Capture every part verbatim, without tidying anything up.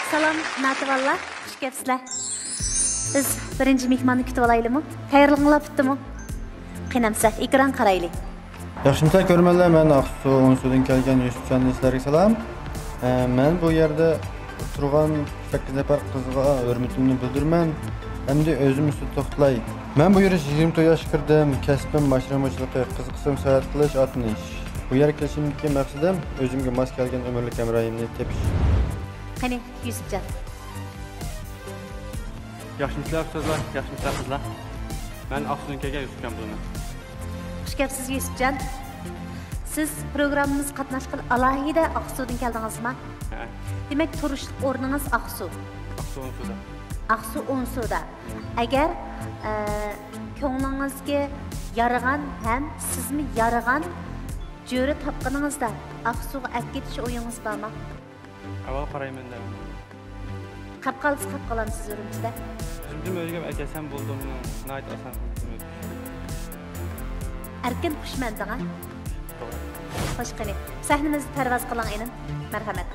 سالام، ناتىۋانلار، خۇش كەپسىلەر. بىز بىرىنچى مېھماننى كۈتۈۋالايلىمۇ؟ تەييارلىقىڭلار پۈتتىمۇ؟ قېنى ئەمسە، ئېكران قارايلى. ياخشىمۇسىلەر كۆرۈرمەنلەر، مەن ئاقسۇ ئونسۇدىن كەلگەن يۈسۈپجان، سىلەرگە سالام. ئە، مەن بۇ يەردە تۇرغان سەككىز نەپەر قىزغا ھۆرمىتىمنى بىلدۈرىمەن. ئەمدى ئۆزۈم ئۈستىدە توختىلاي. مەن بۇ يەردە يىگىرمە تۆت ياشقا كىردىم. كەسپىم ماشىنا مۇشۇلۇقى، قىزىقسام ساياھەت قىلىش، ئاتلىنىش. بۇ يەرگە كېلىشىمدىكى مەقسىتىم ئۆزۈمگە ماس كەلگەن ئۆمۈرلۈك ھەمراھىمنى تېپىش. قېنى، يۈسۈپجان. ياخشىمۇسىلەر ئۇستازلار، ياخشىمۇسىلەر قىزلار؟ مەن ئاقسۇدىن كەلگەن يۈسۈپجان بولىمەن. خۇش كەپسىز يۈسۈپجان. سىز پروگراممىمىزغا قاتناشقىلى ئالاھىدە ئاقسۇدىن كەلدىڭىزما؟ ھە. دېمەك، تۇرۇشلۇق ئورنىڭىز ئاقسۇ. ئاقسۇ ئونسۇدا. ئاقسۇ ئونسۇدا. ئەگەر، ئە، كۆڭلىڭىزگە يارىغان ھەم سىزمۇ يارىغان جۆرە تاپقىنىڭىزدا ئاقسۇغا ئەپ كېتىش ئويىڭىز بارمۇ؟ ئاۋۋال قارايمەن دەپ. قاپ قالسا قاپ قالامسىز ئۈرۈمچىدە؟ ئۆزۈمدىن ئۆيگە ئەكەلسەم بولىدۇ، مېنىڭ ناھايىتى ئاسان قىلىپ. ئەركىن خۇشمەندىڭە. توغرا. خوش قېنى. سەھنىمىزنى پەرۋاز قىلىڭ ئىنىم. مەرھەمەت.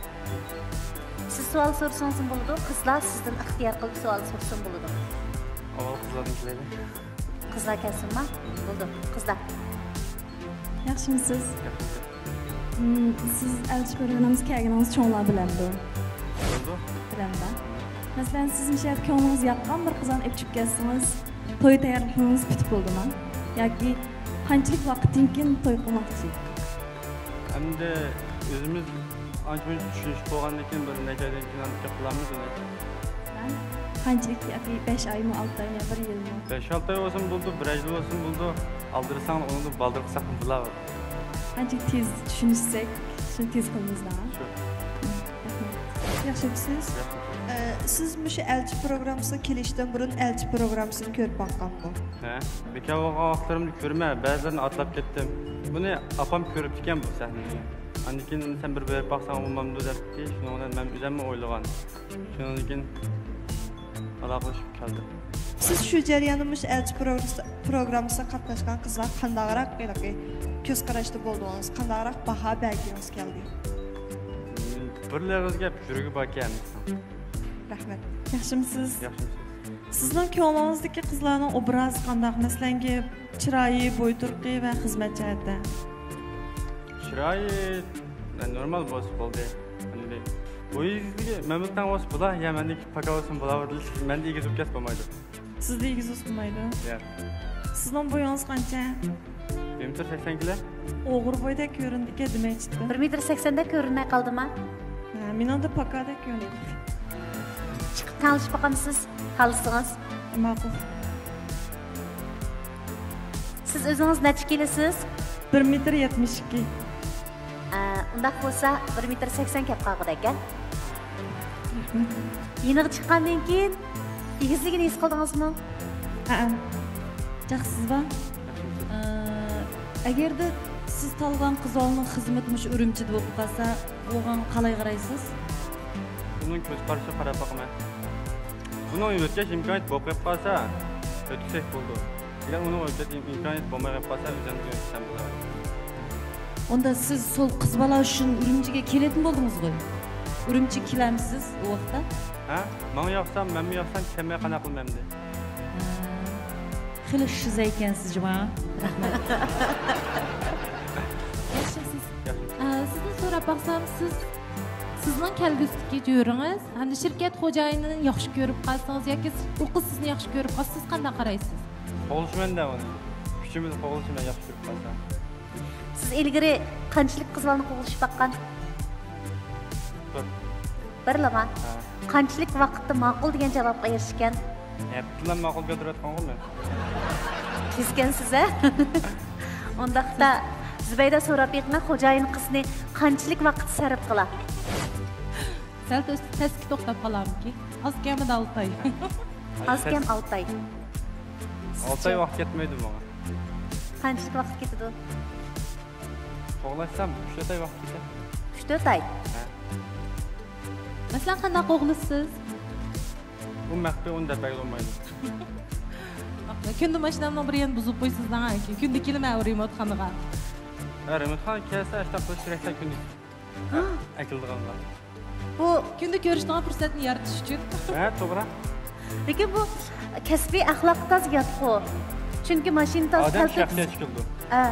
سىز سوئال سورىسىڭىزمۇ بولىدۇ، قىزلار سىزدىن ئىختىيار قىلىپ سوئال سورىسىمۇ بولىدۇ. ئاۋۋال قىزلاردىن كېلەيلى. قىزلار كەلسۇنما؟ بولىدۇ. قىزلار. ياخشىمۇسىز؟ ياخشى. مم، سىز ئەلچى پروگراممىسىغا كەلگىنىڭىز چوڭلار بىلەندۇ؟ بىلىدۇ. بىلەمدۇ؟ مەسىلەن، سىز مۇشۇ يەردە كۆڭلىڭىز ياققان بىر قىزنى ئېلىپ چىقىپ كەلسىڭىز، توي تەييارلىقىڭىز پۈتۈپ بولدىما؟ ياكى قانچىلىك ۋاقىتتىن كېيىن توي قىلماقچى؟ ئەمدى ئۆزىمىز ئانچە-مۇنچە چۈشىنىشىپ بولغاندىن كېيىن، بىر نەچچە ئايدىن كېيىن ئاندىن قىلامىز ئۇنى. مەن قانچىلىك ياكى بەش ئايمۇ، ئالتە ئايمۇ، بىر يىلمۇ؟ بەش-ئالتە ئاي بولسىمۇ بولىدۇ، بىر يىل بولسىمۇ بولىدۇ. ئالدىرىساڭ ئۇنىڭدىن بالدۇر قىلساقمۇ بولار. قانچە تېز چۈشىنىشسەك، شۇنى تېز قىلىمىز دەڭا. شۇ. رەھمەت. ياخشىمۇسىز؟ ياخشى. ئە، سىز مۇشۇ ئەلچى پروگراممىسىغا كېلىشتىن بۇرۇن ئەلچى پروگراممىسىنى كۆرۈپ باققانمۇ؟ ھە، بىكار بولغان ۋاقىتلىرىمدا كۆرىمەن، بەزىلىرىنى ئاتلاپ كەتتىم. بۇنى ئاپام كۆرۈپتىكەن بۇ سەھنىنى. ئاندىن كېيىن، سەن بىر بېرىپ باقساڭ بولمامدۇ دەپتىكەن، شۇنىڭ بىلەن مەن ئۆزۈممۇ ئويلىغان. شۇنىڭدىن كېيىن ئالاقىلىشىپ كەلدىم. سىز شۇ جەرياندا مۇشۇ ئەلچى پروگراممىسى-، پروگراممىسىغا قاتناشقان قىزلارغا قانداقراق ھېلىقى كۆز قاراشتا بولدىڭىز؟ قانداقراق باھا بەرگىڭىز كەلدى؟ بىر ئېغىز گەپ، يۈرىكى باركەن. رەھمەت. ياخشىمۇسىز؟ ياخشىمۇسىز؟ سىزنىڭ كۆڭلىڭىزدىكى قىزلارنىڭ ئوبرازى قانداق؟ مەسىلەن، گەپ، چىرايى، بوي تۇرقى ۋە خىزمەت جەھەتتە. چىرايى نورمال بولسا بولدى. ئەمدى بويىدىكى مەن بىلەن تەڭ بولسا بولا، يا مەندىكى پاكا بولسا بولا، مەندىن ئېگىز بولۇپ كەتسە بولمايدۇ. سىزدىن ئېگىز بولسا بولمايدۇ؟ ياق. سىزنىڭ بويىڭىز قانچە؟ بىر مېتىر سەكسەن كىلو. ئوغرى بويدەك كۆرۈندىكەن دېمەكچىدىم. بىر مېتىر سەكسەندەك كۆرۈنمەي قالدىما؟ ھە، مېنىڭدە پاكادەك كۆرۈندى. چىقىپ تەڭلىشىپ باقامسىز؟ خالىسىڭىز. ماقۇل. سىز ئۆزىڭىز نەچچە كىلوسىز؟ بىر مېتىر يەتمىش ئىككى. ئە، ئۇنداق بولسا، بىر مېتىر سەكسەن كەپ قالغۇدەك ھە؟ يېنىغا چىققاندىن كېيىن ئېگىزلىكىنى ھېس قىلدىڭىزمۇ؟ ھەئە. جاقسىزبا؟ ئە، ئەگەردە سىز تاللىغان قىز بالىنىڭ خىزمىتى مۇشۇ ئۈرۈمچىدە بولۇپ قالسا، بۇغان قالاي قارايسىز؟ ئۇنىڭ كۆز قارىشىغا قاراپ باقىمەن. ئۇنىڭ ئۆتكەچ ئىمكانىيەت بولۇپ قېلىپ قالسا، ئۆتكۈزسەك بولىدۇ. ئەگەر ئۇنىڭ ئۆتكەچ ئىمكانىيەت بولماي قېلىپ قالسا، ئۆزۈمدىن ئۆتسەم بولىدۇ. ئۇندا سىز سول قىز بالا ئۈچۈن ئۈرۈمچىگە كېلەتتىن بولدىڭىزغۇ؟ ئۈرۈمچىگە كېلەمسىز ئۇ ۋاقىتتا؟ ھە؟ ماڭا ياقسام، مەنمۇ ياقسام، كەلمەي قانداق قىلىمەن ئەمدى؟ ھە. خېلى شىزا ئىكەنسىز جۇما. رەھمەت. ياخشىمسىز؟ ياخشى. ئە، سىزدىن سوراپ باقسام، سىز، سىزنىڭ كەلگۈسىدىكى جۆرىڭىز ھەمدە شىركەت خوجايىنىنى ياخشى كۆرۈپ قالسىڭىز ياكى ئۇ قىز سىزنى ياخشى كۆرۈپ قالسا، سىز قانداق قارايسىز؟ قوغلىشىمەن دە ئۇنى. كۈچىمىز قوغلىشىمەن ياخشى كۆرۈپ قالسا. سىز ئىلگىرى قانچىلىك قىز بالىنى قوغلىشىپ باققان؟ بىر. بىرلىما؟ ھە. قانچىلىك ۋاقىتتا ماقۇل دېگەن جاۋابقا ئېرىشكەن؟ ھەپتىلا ماقۇل كۆتۈرۈۋاتقانغۇ مەن. تېزكەنسىز ھە؟ ئۇنداقتا زۇبەيدە سوراپ بېقىڭا، خوجايىن قىزنى قانچىلىك ۋاقىت سەرپ قىلا؟ سەل تۆس-، تەسكە توختاپ قالامىكى؟ ئاز كەمىدە ئالتە ئاي. ئاز كەم ئالتە ئاي. ئالتە ئاي ۋاقىت كەتمەيدۇ ماڭا. قانچىلىك ۋاقىت كېتىدۇ؟ قوغلاشسام ئۈچ تۆت ئاي ۋاقىت كېتەر. ئۈچ تۆت ئاي؟ ھە. مەسىلەن، قانداق قوغلىسىز؟ ئۇ مەخپىي، ئۇنى دەپ بەرگىلى بولمايدۇ. كۈندە ماشىنامنىڭ بىر يېرىنى بۇزۇپ قويىسىز دەڭ، كۈندە كېلىمەن ئۇ رېمونتخانىغا. ھە، رېمونتخانا كەلسە، ئاشۇنداق قىلىش كېرەكسەن كۈندە. ھە؟ ئەكېلىدىغانلار. بۇ كۈندە كۆرۈشىدىغان پۇرسەتنى يارىتىش ئۈچۈن. ھە، توغرا. لېكىن بۇ كەسپىي ئەخلاققا تازا ياتقۇ. چۈنكى ماشىنا تازا ئادەم كەلتۈرۈپ شەخسىيەتكە كېلىدۇ. ھە.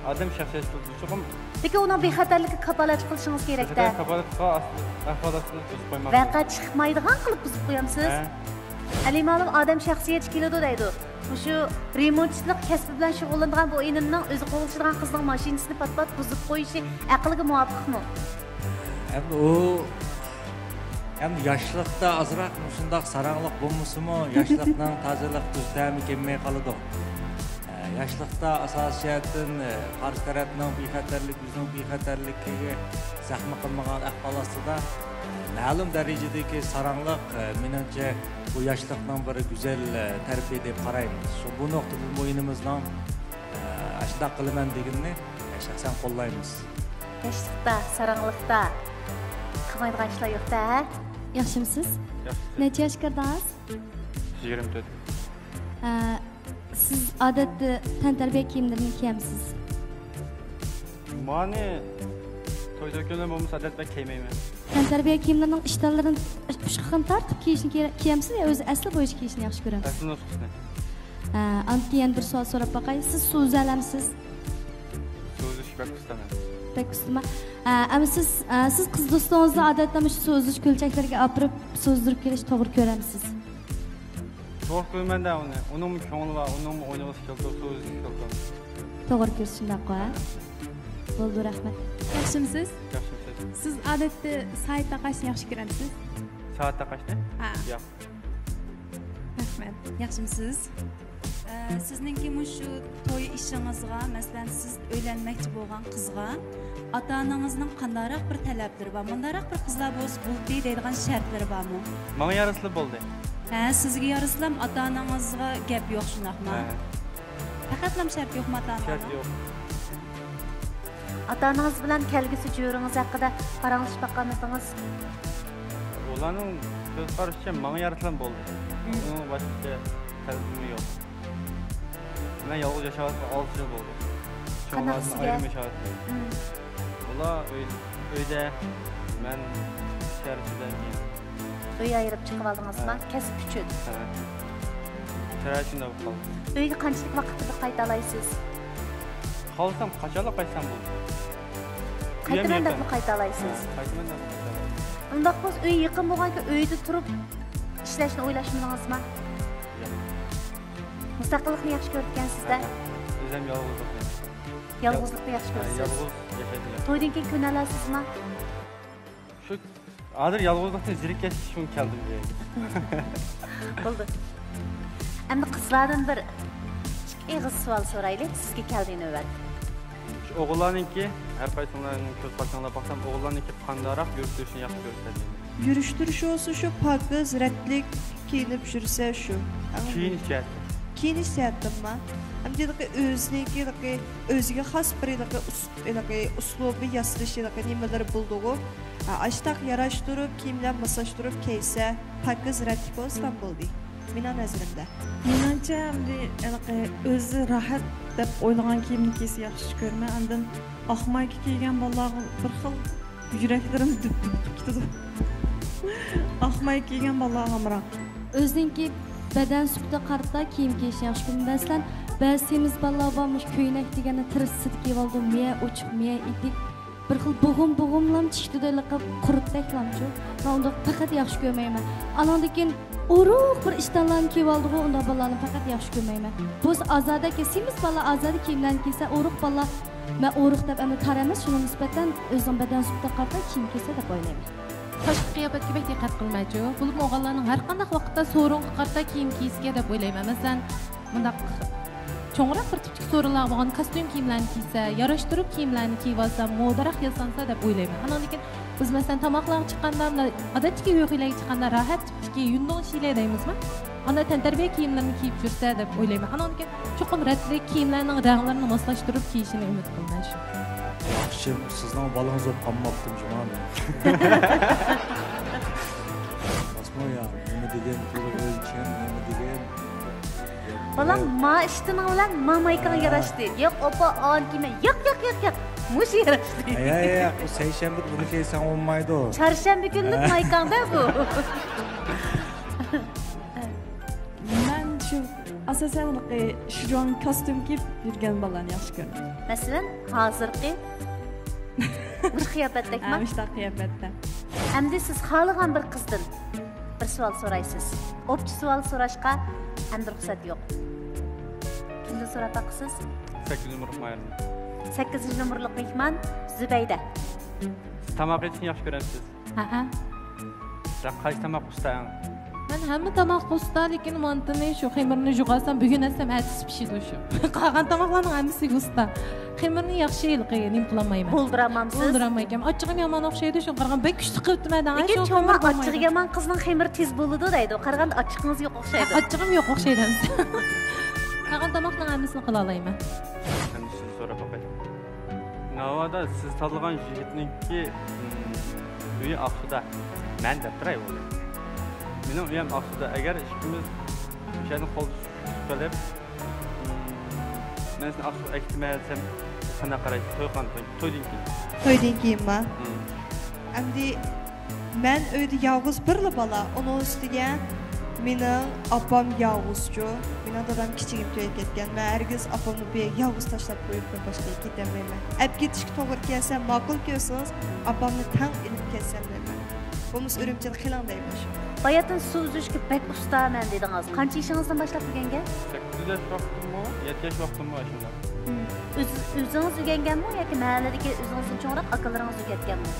ئادەم شەخسىيەتكە كېلىدۇ. چوقۇم لېكىن ئۇنىڭ بىخەتەرلىكىگە كاپالەتچىلىك قىلىشىڭىز كېرەك-دە. بىخەتەرلىك كاپالەتلىك قىلىپ، ئەخلاقنى بۇزۇپ قويماڭ. ۋەقە چىقمايدىغان قىلىپ بۇزۇپ قويامسىز. ھە. ئەلى مەلۇم ئادەم شەخسىيەتكە كېلىدۇ دەيدۇ. مۇشۇ رېمونتچىلىق كەسپى بىلەن شۇغۇللىنىدىغان بۇ ئىنىمنىڭ ئۆزى قوغلىشىدىغان قىزنىڭ ماشىنىسىنى پات-پات بۇزۇپ قويۇشى ئەقىلگە مۇۋاپىقمۇ؟ ئەمدى ئۇ، ئەمدى ياشلىقتا ئازراق مۇشۇنداق ساراڭلىق بولمىسىمۇ، ياشلىقنىڭ تازىلىق تۈز تەمى كەلمەي قالىدۇ. ئە، ياشلىقتا ئاساسىي جەھەتتىن، ئە، قارشى تەرەپنىڭ بىخەتەرلىك، ئۆزىنىڭ بىخەتەرلىكىگە زەخمە قىلمىغان ئەھۋال ئاستىدا، مەلۇم دەرىجىدىكى ساراڭلىق، ئە، مېنىڭچە، بۇ ياشلىقنىڭ بىر گۈزەل، ئە، تەرىپى دەپ قارايمىز. شۇ، بۇ نۇقتىدىن بۇ ئىنىمىزنىڭ، ئە، ئاشۇنداق قىلىمەن دېگىنىنى، ئە، شەخسەن قوللايمىز. ياشلىقتا، ساراڭلىقتا قىلمايدىغان ئىشلار يوق-دە، ھە؟ ياخشىمۇسىز؟ ياخشى. نەچچە ياشقا كىردىڭىز؟ يىگىرمە تۆت. ئە، سىز ئادەتتە تەنتەربىيە كىيىملىرىنى كىيەمسىز؟ مانى توي-توي كۈنلىرى بولمىسا ئادەتتە كىيمەيمەن. تەنتەربىيە كىيىملىرىنىڭ ئىشتانلىرىنى ئۇچقىقىنى تارتىپ كىيىشنى كىيە-، كىيەمسىز يا ئۆزى ئەسلى بويىچە كىيىشنى ياخشى كۆرەمسىز؟ ئەسلى نۇسخىسىنى. ئە، ئاندىن كېيىن يەنە بىر سوئال سوراپ باقاي. سىز سۇ ئۈزەلەمسىز؟ سۇ ئۈزۈشكە بەك ئۇستىمەن. بەك ئۇستىما. ئە، ئەمما سىز، ئە، سىز قىز دوستىڭىزدا ئادەتتە مۇشۇ سۇ ئۈزۈش كۆلچەكلىرىگە ئاپىرىپ سۇ ئۈزدۈرۈپ كېلىشنى توغرا كۆرەمسىز؟ توغرا كۆرىمەن-دە ئۇنى. ئۇنىڭمۇ كۆڭلى بار، ئۇنىڭمۇ ئوينىغۇسى كېلىدۇ، سۇ ئۈزگۈسى كېلىدۇ. توغرا كۆرىسىز، شۇنداققۇ، ھە؟ بولدى، رەھمەت. ياخشىمۇسىز؟ ياخشىمۇسىز؟ سىز ئادەتتە سائەت تاقاشنى ياخشى كۆرەمسىز؟ سائەت تاقاشنى؟ ھە. ياق. رەھمەت. ياخشىمۇسىز؟ ئە، سىزنىڭكى مۇشۇ توي ئىشىڭىزغا، مەسىلەن، سىز ئۆيلەنمەكچى بولغان قىزغا ئاتا-ئانىڭىزنىڭ قانداقراق بىر تەلەپلىرى بار؟ مۇنداقراق بىر قىزلار بولسا بولدى دەيدىغان شەرتلىرى بارمۇ؟ ماڭا يارىسىلا بولدى. ھە، سىزگە يارىسىلا، ئاتا-ئانىڭىزغا گەپ يوق، شۇنداقمۇ؟ ھە. پەقەتلا شەرت يوقمۇ ئاتا-ئانىڭىزنىڭ؟ شەرت يوق. ئاتا-ئانىڭىز بىلەن كەلگۈسى جورىڭىز ھەققىدە پاراڭلىشىپ باققانمىدىڭىز؟ ئۇلارنىڭ كۆز قارىشىچە ماڭا يارىسىلا بولدى. مم. ئۇنىڭ باشقىچە تەلىپىمۇ يوق. مەن يالغۇز ياشاۋاتقىلى ئالتە يىل بولدى. قانداق چوڭلاردىن سىزگە؟ ئايرىم ياشاۋاتىمەن. مم. ئۇلار ئۆي-، ئۆيدە، مەن شەھەر ئىچىدە كېيىن. ئۆي ئايرىپ چىقىۋالدىڭىزمۇ؟ ھە. كەسىپ ئۈچۈن؟ ھە. شەرائىت شۇنداق بولۇپ قالدى. ئۆيگە قانچىلىك ۋاقىتتا بىر قايتالايسىز؟ خالىسام، قاچانلا قايتسام بولدى. ئۆيەم قايتىمەن يېقىن. دەپمۇ قايتالايسىز؟ ھە، قايتىمەن دەپمۇ قايتالايسىز. ئۇنداق بولسا، ئۆي يېقىن بولغانكەن، ئۆيدە تۇرۇپ ئىشلەشنى ئويلاشمىدىڭىزمۇ؟ ياق. مۇستەقىللىقنى ياخشى كۆرىدىكەنسىز-دە؟ ھە، ھە. ئۆزۈم يالغۇزلۇقنى ياخشى كۆرىمەن. يالغۇزلۇقنى ياخشى يال-، ھە، كۆرىسىز. يالغۇز ياشايدىغان. تويدىن كېيىن كۆنەلەيسىزمۇ؟ شۇ ھازىر يالغۇزلۇقتىن زېرىككەچ شۇڭا كەلدىم دېگەن. بولدى. ئەمدى قىزلاردىن بىر ئىككى ئېغىز سوئال سورايلى، سىزگە كەلدى نۆۋەت. شۇ ئوغۇللارنىڭكى، ھەر قايسىڭلارنىڭ كۆز قارىشىڭلارغا باقسام، ئوغۇللارنىڭكى قانداقراق يۈرۈشتۈرۈشنى ياخشى كۆرىسىلەر دەيمەن. يۈرۈشتۈرۈشى بولسا شۇ پاكىز، رەتلىك كىيىنىپ يۈرسە شۇ. كىيىنىش جەھەتتىن. كىيىنىش جەھەتتىنمۇ؟ ئەمدى ھېلىقى ئۆزىنىڭكى ھېلىقى ئۆزىگە خاس بىر ھېلىقى ئۇس-، ھېلىقى ئۇسلۇبى، ياسىتىش ھېلىقى نېمىلىرى بولىدىغۇ. ھە، ئاشتاق ياراشتۇرۇپ، كىيىملەر ماسلاشتۇرۇپ كىيسە، پاكىز، رەتلىك بولسا بولدى. مېنىڭ نەزىرىمدە. مېنىڭچە، ئەمدى ھېلىقى ئۆزى راھەت دەپ ئويلىغان كىيىمنى كىيسە ياخشى كۆرىمەن. ئاندىن ئاق مايكا كىيگەن بالىلارغا بىر خىل يۈرەكلىرىم دۈپ-دۈپ قىلىپ كېتىدۇ. ئاق مايكا كىيگەن بالىلارغا ئامراق. ئۆزىنىڭكى بەدەن سۈپىتىگە قارىتا كىيىم كىيىشنى ياخشى كۆرىمەن. مەسىلەن، بەزى سېمىز بالىلار بار، مۇشۇ كۆينەك دېگەننى تىرىسىدا كىيىۋالىدۇ، مىيە ئوچۇق، مىيە ئېتىك. بىر خىل بوغۇم-بوغۇملام چىشتىدۇ، ھېلىقى قۇرتتەكلامچۇ. مەن ئۇنداق پەقەت ياخشى كۆرمەيمەن. ئانىڭدىن كېيىن ئورۇق بىر ئىشتانلارنى كىيىۋالىدىغۇ، ئۇنداق بالىلارنى پەقەت ياخشى كۆرمەيمەن. بولسا ئازادە كىي-، سېمىز بالىلار ئازادە كىيىملەرنى كىيسە، ئورۇق بالىلار، مەن ئورۇق دەپ ئەمدى تار ئەمەس، شۇنىڭغا نىسبەتەن ئۆزىنىڭ بەدەن سۈپىتىگە قارىتا كىيىم كىيسە دەپ ئويلايمەن. تاشقى قىياپەتكە بەك دىققەت قىلمايچۇ. بولۇپمۇ ئوغۇللارنىڭ ھەر قانداق ۋاقىتتا سورۇنغا قارىتا كىيىم كىيىشىگە دەپ ئويلايمەن. مەسىلەن، مۇنداق چوڭراق بىر تىپتىكى سورۇنلار بولغان كاستيۇم كىيىملەرنى كىيسە، ياراشتۇرۇپ كىيىملەرنى كىيىۋالسا، مودىراق ياسانسا دەپ ئويلايمەن. ئانىڭدىن كېيىن بىز، مەسىلەن، تاماقلارغا چىققاندا، مۇنداق ئادەتتىكى يۇيغۇ ئىلەرگە چىققاندا راھەت تىپتىكى يۈندوڭ شىلە دەيمىزمۇ؟ ئاندىن تەنتەربىيە كىيىملىرىنى كىيىپ يۈرسە دەپ ئويلايمەن. ئانىڭدىن كېيىن چوقۇم رەتلىك كىيىملەرنىڭ رەڭلىرىنى ماسلاشتۇرۇپ كىيىشىنى ئۈمىد قىلىمەن شۇ. ياخشى، سىزنىڭ بالىڭىز بولۇپ قالماپتىم جۇما مەن. باسما يا، نېمە دېگەن، توغرا ئۆلچەم، نېمە دېگەن. بالام، ما ئىشتىنىڭ بىلەن ما مايكاڭ ھە. ياراشتى. ياق، ئاپا، ئانى كىيمە. ياق، ياق، ياق، ياق. مۇشۇ ياراشلىق. ياق، ياق، بۇ سەيشەنبىدە بۇنى كىيسەڭ بولمايدۇ. چارشەنبە كۈنلۈك ھە. مايكاڭدا بۇ. مەن شۇ ئاساسەن شىجۇاڭ كاستيۇم كىيىپ يۈرگەن بالىلارنى ياخشى كۆرىمەن. مەسىلەن، ھازىرقى مۇشۇ قىياپەتتەكما؟ ھە، مۇشۇنداق قىياپەتتە. ئەمدى سىز خالىغان بىر قىزدىن بىر سوئال سورايسىز. ئوپچە سوئال سوراشقا ئەمدى رۇخسەت يوق. كىمدىن سوراپ باقىسىز؟ سەككىزىنچى نومۇرلۇق ماھىرنى. سەككىزىنچى نومۇرلۇق مېھمان زۇبەيدە. سىز تاماق ئېتىشنى ياخشى كۆرەمسىز؟ ھەئە. سەن قايسى تاماق ئۇستا ئەڭ؟ مەن ھەممە تاماققا ئۇستا، لېكىن مانتىنى، شۇ خېمىرنى جۇغارسام، بۈگۈن ئەتسەم ئەتىسى پىشىدۇ شۇ. قالغان تاماقلارنىڭ ھەممىسىگە ئۇستا. خېمىرنى ياخشى ھېلىقى نېمە قىلالمايمەن. بولدۇرالمامسىز؟ بولدۇرالمايكەن. ئاچچىقىم يامان ئوخشايدۇ، شۇڭا قارىغان بەك كۈچلۈك قىلىپتىمەن دەڭ. لېكىن شۇ چوڭلار خېمىر ئاچچىقى بولمايدۇ. يامان قىزنىڭ خېمىرى تېز بولىدۇ دەيدۇ. قارىغاندا ئاچچىقىڭىز يوق ئوخشايدۇ. ھە، ئاچچىقىم يوق ئوخشايدۇ. قالغان تاماقنىڭ ھەممىسىنى قىلالايمەن. ئەمدى سىزدىن سوراپ باقاي. ناۋادا سىز تاللىغان يىگىتنىڭكى، ئىم، ئۆيى ئاقسۇدا. مەن دەپ تۇراي بولدى. مېنىڭ ئۆيۈم ئاقسۇدا. ئەگەر ئىككىمىز مۇشۇ يەردىن قول تۇتۇپ قېلىپ، ئىم، مەن سېنى ئاقسۇغا ئەكېتىمەن دېسەم، قانداق قارايسىز؟ توي قان-، توي-، تويدىن كېيىن. تويدىن كېيىنما؟ ھىم. ئەمدى مەن ئۆيدە يالغۇز بىرلا بالا، ئۇنىڭ ئۈستىگە مېنىڭ ئاپام يالغۇزچۇ، مېنىڭ دادام كىچىكىم تۆگە كەتكەن. مەن ھەرگىز ئاپامنى بۇ يەرگە يالغۇز تاشلاپ قويۇپ مەن باشقا يەرگە كېتەلمەيمەن. ئەپ كېتىشكە توغرا كەلسە ماقۇل كۆرسىڭىز، ئاپامنى تەڭ ئېلىپ كەتسەم دەيمەن. بولمىسا ئۈرۈمچىدە قېلىڭ دەيمەن شۇ. باياتىن سۇ ئۈزۈشكە بەك ئۇستامەن دېدىڭىز. قانچە يېشىڭىزدىن باشلاپ ئۆگەنگەن؟ سەككىز ياش ۋاقتىممۇ، يەتتە ياش ۋاقتىممۇ ئاشۇنداق. ھىم. ئۆز-، ئۆزىڭىز ئۆگەنگەنمۇ ياكى مەھەللىدىكى ئۆزىڭىزدىن چوڭراق ئاكىلىرىڭىز ئۆگەتكەنمۇ؟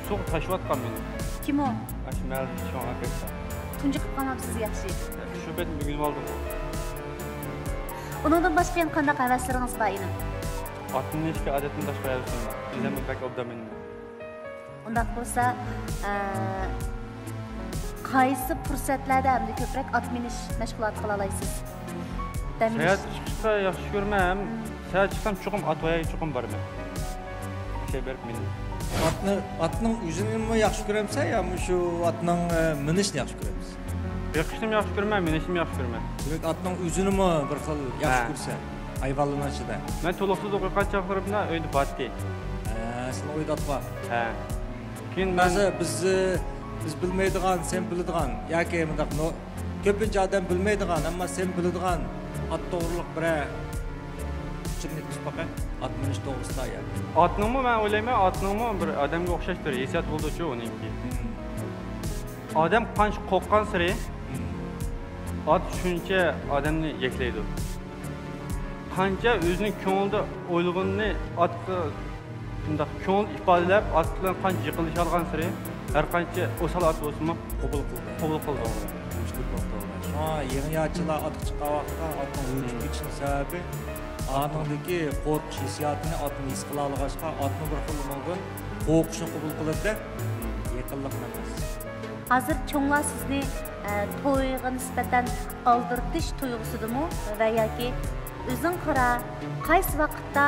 سۇغا تاشىۋاتقان مېنى. كىم ئۇ؟ ئاشۇ مەھەللىدىكى چوڭ ئاكا ئىكەن. تۇنجۇقۇپ قالماپسىز، ياخشى. شۇ پېتىم ئۆگىنىۋالدىم. ئۇنىڭدىن باشقا يەنە قانداق ھەۋەسلىرىڭىز بار ئىنىم؟ ئات مىنىشكە ئادەتتىن تاشقىرى ھەۋىسىم بار. ئۆزۈممۇ بەك ئوبدان مىنىمەن. ئۇنداق بولسا، ئە، قايسى پۇرسەتلەردە ئەمدى كۆپرەك ئات مىنىش مەشغۇلاتى قىلالايسىز؟ دەم ئېلىش. ساياھەتكە چىقىشقا ياخشى كۆرىمەن ھەم ساياھەتكە چىقسام چوقۇم ئات ۋاياغا چوقۇم بارىمەن. شەيبەر مېنى. ئاتنى، ئاتنىڭ ئۆزىنىمۇ ياخشى كۆرەمسەن يا مۇشۇ ئاتنىڭ، ئە، مىنىشنى ياخشى كۆرەمسەن؟ بېقىشنىمۇ ياخشى كۆرىمەن، مىنىشنىمۇ ياخشى كۆرىمەن. دېمەك، ئاتنىڭ ئۆزىنىمۇ بىر خىل ياخشى ھە. كۆرىسەن، ھايۋانلارنىڭ ئىچىدە. مەن تولۇقسىز ئوقۇغان چاغلىرىمدا ئۆيدە بارتتى. ھە، سېنىڭ ئۆيدە ئات بار. ھە. كېيىن مەن ھازىر بىز، بىز بىلمەيدىغان، سەن بىلىدىغان ياكى مۇنداق نو-، كۆپىنچە ئادەم بىلمەيدىغان، ئەمما سەن بىلىدىغان ئات توغرۇلۇق بىرەر ئۇچۇرنى ئېيتىپ باقاي. ئات مىنىش توغرىسىدا ياكى. ئاتنىڭمۇ مەن ئويلايمەن، ئاتنىڭمۇ بىر ئادەمگە ئوخشاش بىر ھېسسىيات بولىدۇچۇ ئۇنىڭكى. ھىم. ئادەم قانچە قورققانسېرى، ھىم. ئات شۇنچە ئادەمنى يەكلەيدۇ. قانچە ئۆزىنىڭ كۆڭلىدە ئويلىغىنىنى ئاتقا شۇنداق كۆڭۈل ئىپادىلەپ، ئات بىلەن قانچە يېقىنلىشالغانسېرى، ھەر قانچە ئوسال ئات بولسىمۇ قوبۇل قىلىدۇ. قوبۇل قىلىدۇ. شۇڭا يېڭى يارچىلار ئاتقا چىققان ۋاقىتتا ئاتنىڭ ھۆركىپ كېتىشىنىڭ سەۋەبى ئانىڭدىكى قورقۇش ھېسسىياتىنى ئاتمۇ ھېس قىلالىغاچقا، ئاتمۇ بىر خىل ئۇنىڭدىن قورقۇشنى قوبۇل قىلىدۇ-دە، يېقىنلىقنى ئەمەس. ھازىر چوڭلار سىزنى، ئە، تويغا نىسبەتەن ئالدىرىتىش تۇيغۇسىدىمۇ ۋە ياكى ئۆزۈڭ قارا، قايسى ۋاقىتتا؟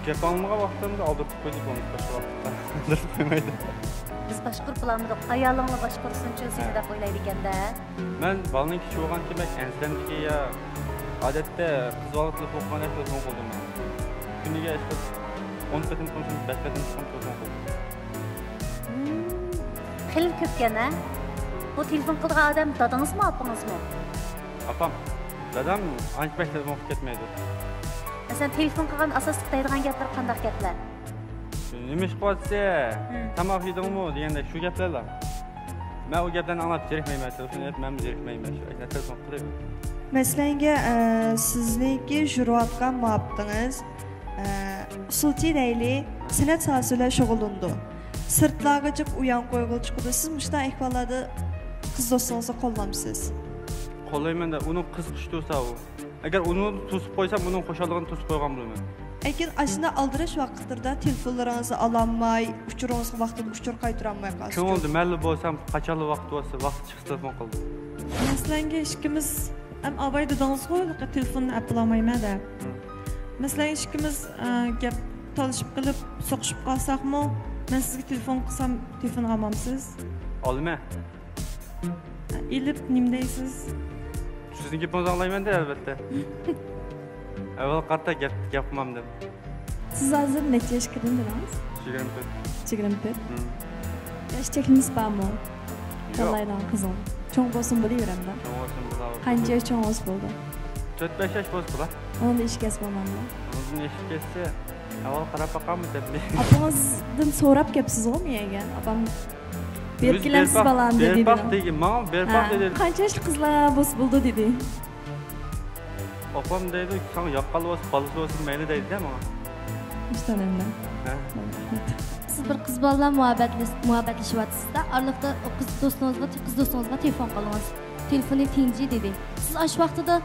گەپ ئاڭلىمىغان ۋاقتىمدا ئالدىرىتىپ قويىدۇ، بولمىسا باشقا ۋاقىتتا ئالدىرىتىپ قويمايدۇ. بىز باشقۇرۇپ بولالمىدۇق، ئايالىڭلا باشقۇرسۇنچۇ سېنى ھە. دەپ ئويلايدىكەن-دە. مەن بالىنىڭ كىچىك بولغانكى بەك ئەنسىرەمدىكى يا، ئادەتتە قىز بالا تېلېفون قىلغاندا تېلېفون قىلدىم مەن. كۈنىگە ئىشقىلىپ ئون قېتىم قىلمىسام بەش قېتىم چوقۇم تېلېفون قىلدىم. مم، خېلى كۆپكەن ھە؟ بۇ تېلېفون قىلىدىغان ئادەم دادىڭىزمۇ، ئاپىڭىزمۇ؟ ئاپام. دادام ئانچە بەك تېلېفون قىلىپ كەتمەيدۇ. مەسىلەن، تېلېفون قىلغان ئاساسلىق دەيدىغان گەپلىرى قانداق گەپلەر؟ نېمە ئىش قىلىۋاتىسەن؟ مم. تاماق يېدىڭمۇ؟ دېگەندەك شۇ گەپلەرلا. مەن ئۇ گەپلەرنى ئاڭلاپ زېرىكمەيمەن، تېلېفون ئېلىپ مەنمۇ زېرىكمەيمەن، شۇ ئاشۇنداق تېلېفون قىلىپ. مەسىلەنگە، ئە، سىزنىڭكى يۈرۈۋاتقان مۇھەببىتىڭىز، ئە، ئۇسسۇلچى دەيلى، سەنئەت ساھەسى بىلەن شۇغۇللىنىدۇ. سىرتلارغا جىق ئۇيان قويغىلى چىقىدۇ. سىز مۇشۇنداق ئەھۋاللاردا قىز دوستىڭىزنى قوللامسىز؟ قوللايمەن-دە، ئۇنىڭ قىزىقىشى تۇرسا ئۇ. ئەگەر ئۇنى توسۇپ قويسام، ئۇنىڭ خۇشاللىقىنى توسۇپ قويغان بولىمەن. لېكىن ئاشۇنداق ئالدىراش ۋاقىتلىرىدا تېلېفونلىرىڭىزنى ئالالماي، ئۇچۇرىڭىزغا ۋاقتىدا ئۇچۇر قايتۇرالماي قالسىچۇ؟ كۆڭۈلدە مەنلا بولسام، قاچانلا ۋاقتى بولسا، ۋاقتى چىقسا تېلېفون قىلىمەن. مەسىلەنگە ئىككىمىز ھەم ئاباي دېدىڭىزغۇ، تېلېفوننى ئەپ بولالمايمەن دەپ. ھىم. مەسىلەن، ئىككىمىز، ئە، گەپ تالىشىپ قېلىپ، سوقۇشۇپ قالساقمۇ، مەن سىزگە تېلېفون قىلسام، تېلېفون ئالمامسىز؟ ئالىمەن. ئېلىپ نېمە دەيسىز؟ سىزنىڭ گېپىڭىزنى ئاڭلايمەن-دە، ئەلۋەتتە. ئەۋۋەل قارىتا گەپ، گەپ قىلمامدىم. سىز ھازىر نەچچە ياشقا كىردىڭىز؟ يىگىرمە تۆت. يىگىرمە تۆت. مم. ياش چەكلىمىسى بارمۇ؟ يوق. تاللايدىغان قىزنىڭ. چوڭ بولسۇن بولۇۋېرەمدۇ. چوڭ بولسۇن بولۇۋېرىدۇ. قانچە ياش چوڭ بولسا بولىدۇ؟ تۆت بەش ياش بولسا بولار. ئۇنىڭدىن ئېشىپ كەتسە بولمامدۇ؟ ئۇنىڭدىن ئېشىپ كەتسە، ئاۋۋال قاراپ باقاممۇ دەپ. ئاپىڭىزدىن سوراپ كەپسىزغۇ مۇ يەرگە؟ ئاپام بېرىپ كېلەمسىز بالام دېدى. بېرىپ باق دېگەن، ماڭا بېرىپ باق دېدى. قانچە ياشلىق قىزلار بولسا بولىدۇ دېدى. ئاپام دەيدۇ، ساڭا ياققانلا بولسا، بالىسى بولسا مەيلى دەيدۇ-دە ماڭا. ھېچ تونۇيمەن. ھە. سىز بىر قىز بالا بىلەن مۇھەببەتلىش-، مۇھەببەتلىشىۋاتىسىز-دە، ئارىلىقتا ئۇ قىز دوستىڭىزغا، قىز دوستىڭىزغا تېلېفون قىلدىڭىز. تېلېفونى تىڭجى دېدى. سىز ئاشۇ ۋاقتىدا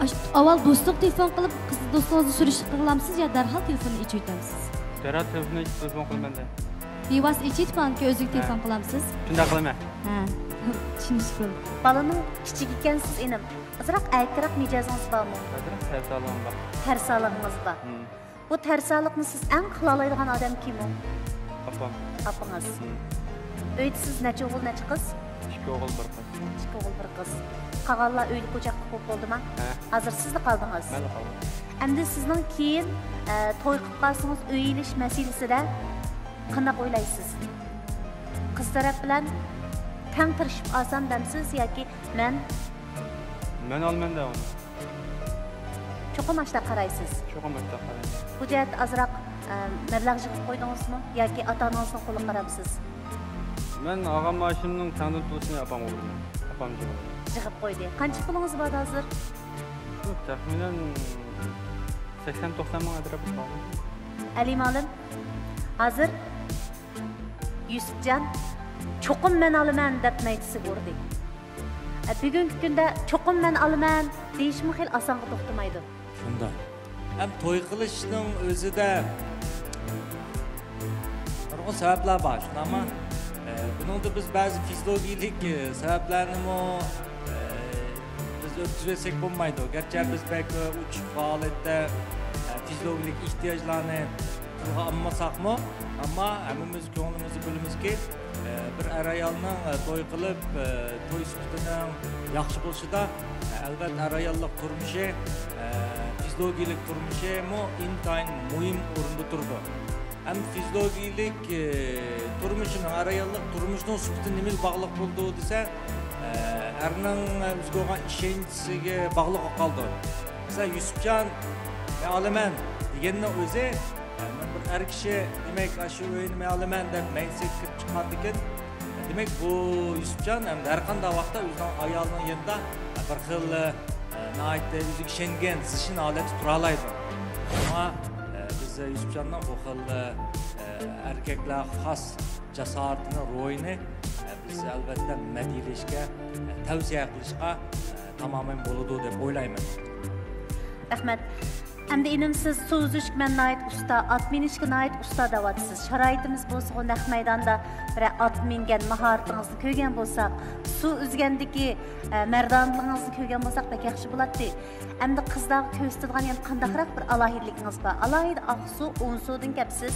ئاش-، ئاۋۋال دوستىغا تېلېفون قىلىپ، قىز دوستىڭىزنى سۈرۈشتە قىلامسىز يا دەرھال تېلېفوننى ئېچىۋېتەمسىز؟ دەرھال تېلېفوننى ئېچىپ تېلېفون قىلىمەن دە. بىۋاسىتە ئېچىۋېتىپ، ئاندىن كېيىن ئۆزىگە ھە. تېلېفون قىلامسىز؟ شۇنداق قىلىمەن. ھە. چۈشىنىشكۈل. بالىنىڭ كىچىكى ئىكەنسىز ئىنىم. ئازراق ئەركىرەك مىجەزىڭىز بارمۇ؟ ئازراق تەرسالىقىم بار. تەرسالىقىڭىز بار. ھىم. بۇ تەرسالىقنى سىز ئەڭ قىلالايدىغان ئادەم كىم ئۇ؟ ئاپام. ئاپىڭىز. ھىم. ئۆيدە سىز نەچچە ئوغۇل، نەچچە قىز؟ ئىككى ئوغۇل، بىر قىز. ئىككى ئوغۇل، بىر قىز. قالغانلار ئۆيلۈك ئوچاقلىق بولۇپ بولدىما؟ ھە. ھازىر سىزلا قالدىڭىز. مەنلا قالدىم. ئەمدى سىزنىڭ كېيىن، ئە، توي قىلىپ قالسىڭىز ئۆي ئېلىش مەسىلىسىدە قانداق ئويلايسىز؟ قىز تەرەپ بىلەن تەڭ تىرىشىپ ئالسام دەمسىز ياكى مەن؟ مەن ئالىمەن دە ئۇنى. چوقۇم ئاشۇنداق قارايسىز. چوقۇم ئاشۇنداق قارايمەن. بۇ جەھەتتە ئازراق، ئە، مەبلەغ يىغىپ قويدىڭىزمۇ ياكى ئاتا-ئانىڭىزنىڭ قولىغا قارامسىز؟ مەن ئالغان مائاشىمنىڭ تەڭدىن تولىسىنى ئاپامغا بېرىمەن. ئاپام يىغىپ. يىغىپ قويدى. قانچە پۇلىڭىز بار ھازىر؟ شۇ تەخمىنەن سەكسەن توقسان مىڭ ئەتراپىدا بار. ئەلى مۇئەللىم، ھازىر يۈسۈپجان، «چوقۇم مەن ئالىمەن» دەپ مەيدىسىگە ئۇردى. ئە، بۈگۈنكى كۈندە «چوقۇم مەن ئالىمەن» دېيىشمۇ خېلى ئاسانغا توختىمايدۇ. شۇنداق. ھەم توي قىلىشنىڭ ئۆزىدە نۇرغۇن سەۋەبلەر بار، شۇنداقمۇ؟ ئە، بۇنىڭدا بىز بەزى فىزىولوگىيىلىك، ئە، سەۋەبلەرنىمۇ، ئە، بىز ئۆتكۈزۈۋەتسەك بولمايدۇ. گەرچە بىز بەك، ئە، ئوچۇق ھالەتتە، ئە، فىزىولوگىيىلىك ئېھتىياجلارنى تىلغا ئالمىساقمۇ، ئەمما ھەممىمىز كۆڭلىمىزدە بىلىمىزكى، ئە، بىر ئەر-ئايالنىڭ، ئە، توي قىلىپ، ئە، توي سۈپىتىنىڭ ياخشى بولۇشىدا، ئە، ئەلۋەتتە، ئەر-ئاياللىق تۇرمۇشى، ئە، فىزىولوگىيىلىك تۇرمۇشىمۇ ئىنتايىن مۇھىم ئورۇندا تۇرىدۇ. ھەم فىزىولوگىيىلىك، ئە، تۇرمۇشىنىڭ، ئەر-ئاياللىق تۇرمۇشىنىڭ سۈپىتى نېمىگە باغلىق بولىدۇ دېسە، ئە، ئەرنىڭ ئۆزىگە بولغان ئىشەنچىسىگە باغلىق بولۇپ قالىدۇ. مەسىلەن، يۈسۈپجان، «مەن ئالىمەن» دېگەننىڭ ئۆزى، مەن بىر ئەر كىشى، دېمەك، ئاشۇ ئۆينى مەن ئالىمەن دەپ مەيدىسىگە كىرىپ چىققاندىكىن، دېمەك، بۇ يۈسۈپجان ئەمدى ھەر قانداق ۋاقىتتا ئۆزىنىڭ ئايالىنىڭ يېنىدا بىر خىل، ناھايىتى ئۆزىگە ئىشەنگەن، زىچىن ھالەتتە تۇرالايدۇ. شۇڭا، بىز يۈسۈپجاننىڭ بۇ خىل، ئەركەكلەرگە خاس جاسارىتىنى، روھىنى، بىز ئەلۋەتتە مەدھىيەلەشكە، تەۋسىيە قىلىشقا، تامامەن بولىدۇ دەپ ئويلايمەن. رەھمەت. ئەمدى ئىنىم، سىز سۇ ئۈزۈشكە مەن ناھايىتى ئۇستا، ئات مىنىشكە ناھايىتى ئۇستا دەۋاتىسىز. شارائىتىمىز بولسىغۇ نەق مەيداندا بىرەر ئات مىنگەن ماھارىتىڭىزنى كۆرگەن بولساق، سۇ ئۈزگەندىكى، ئە، مەردانىلىقىڭىزنى كۆرگەن بولساق بەك ياخشى بولاتتى. ئەمدى قىزلارغا كۆرسىتىدىغان يەنە قانداقراق بىر ئالاھىدىلىكىڭىز بار؟ ئالاھىدە ئاقسۇ، ئونسۇدىن كەپسىز.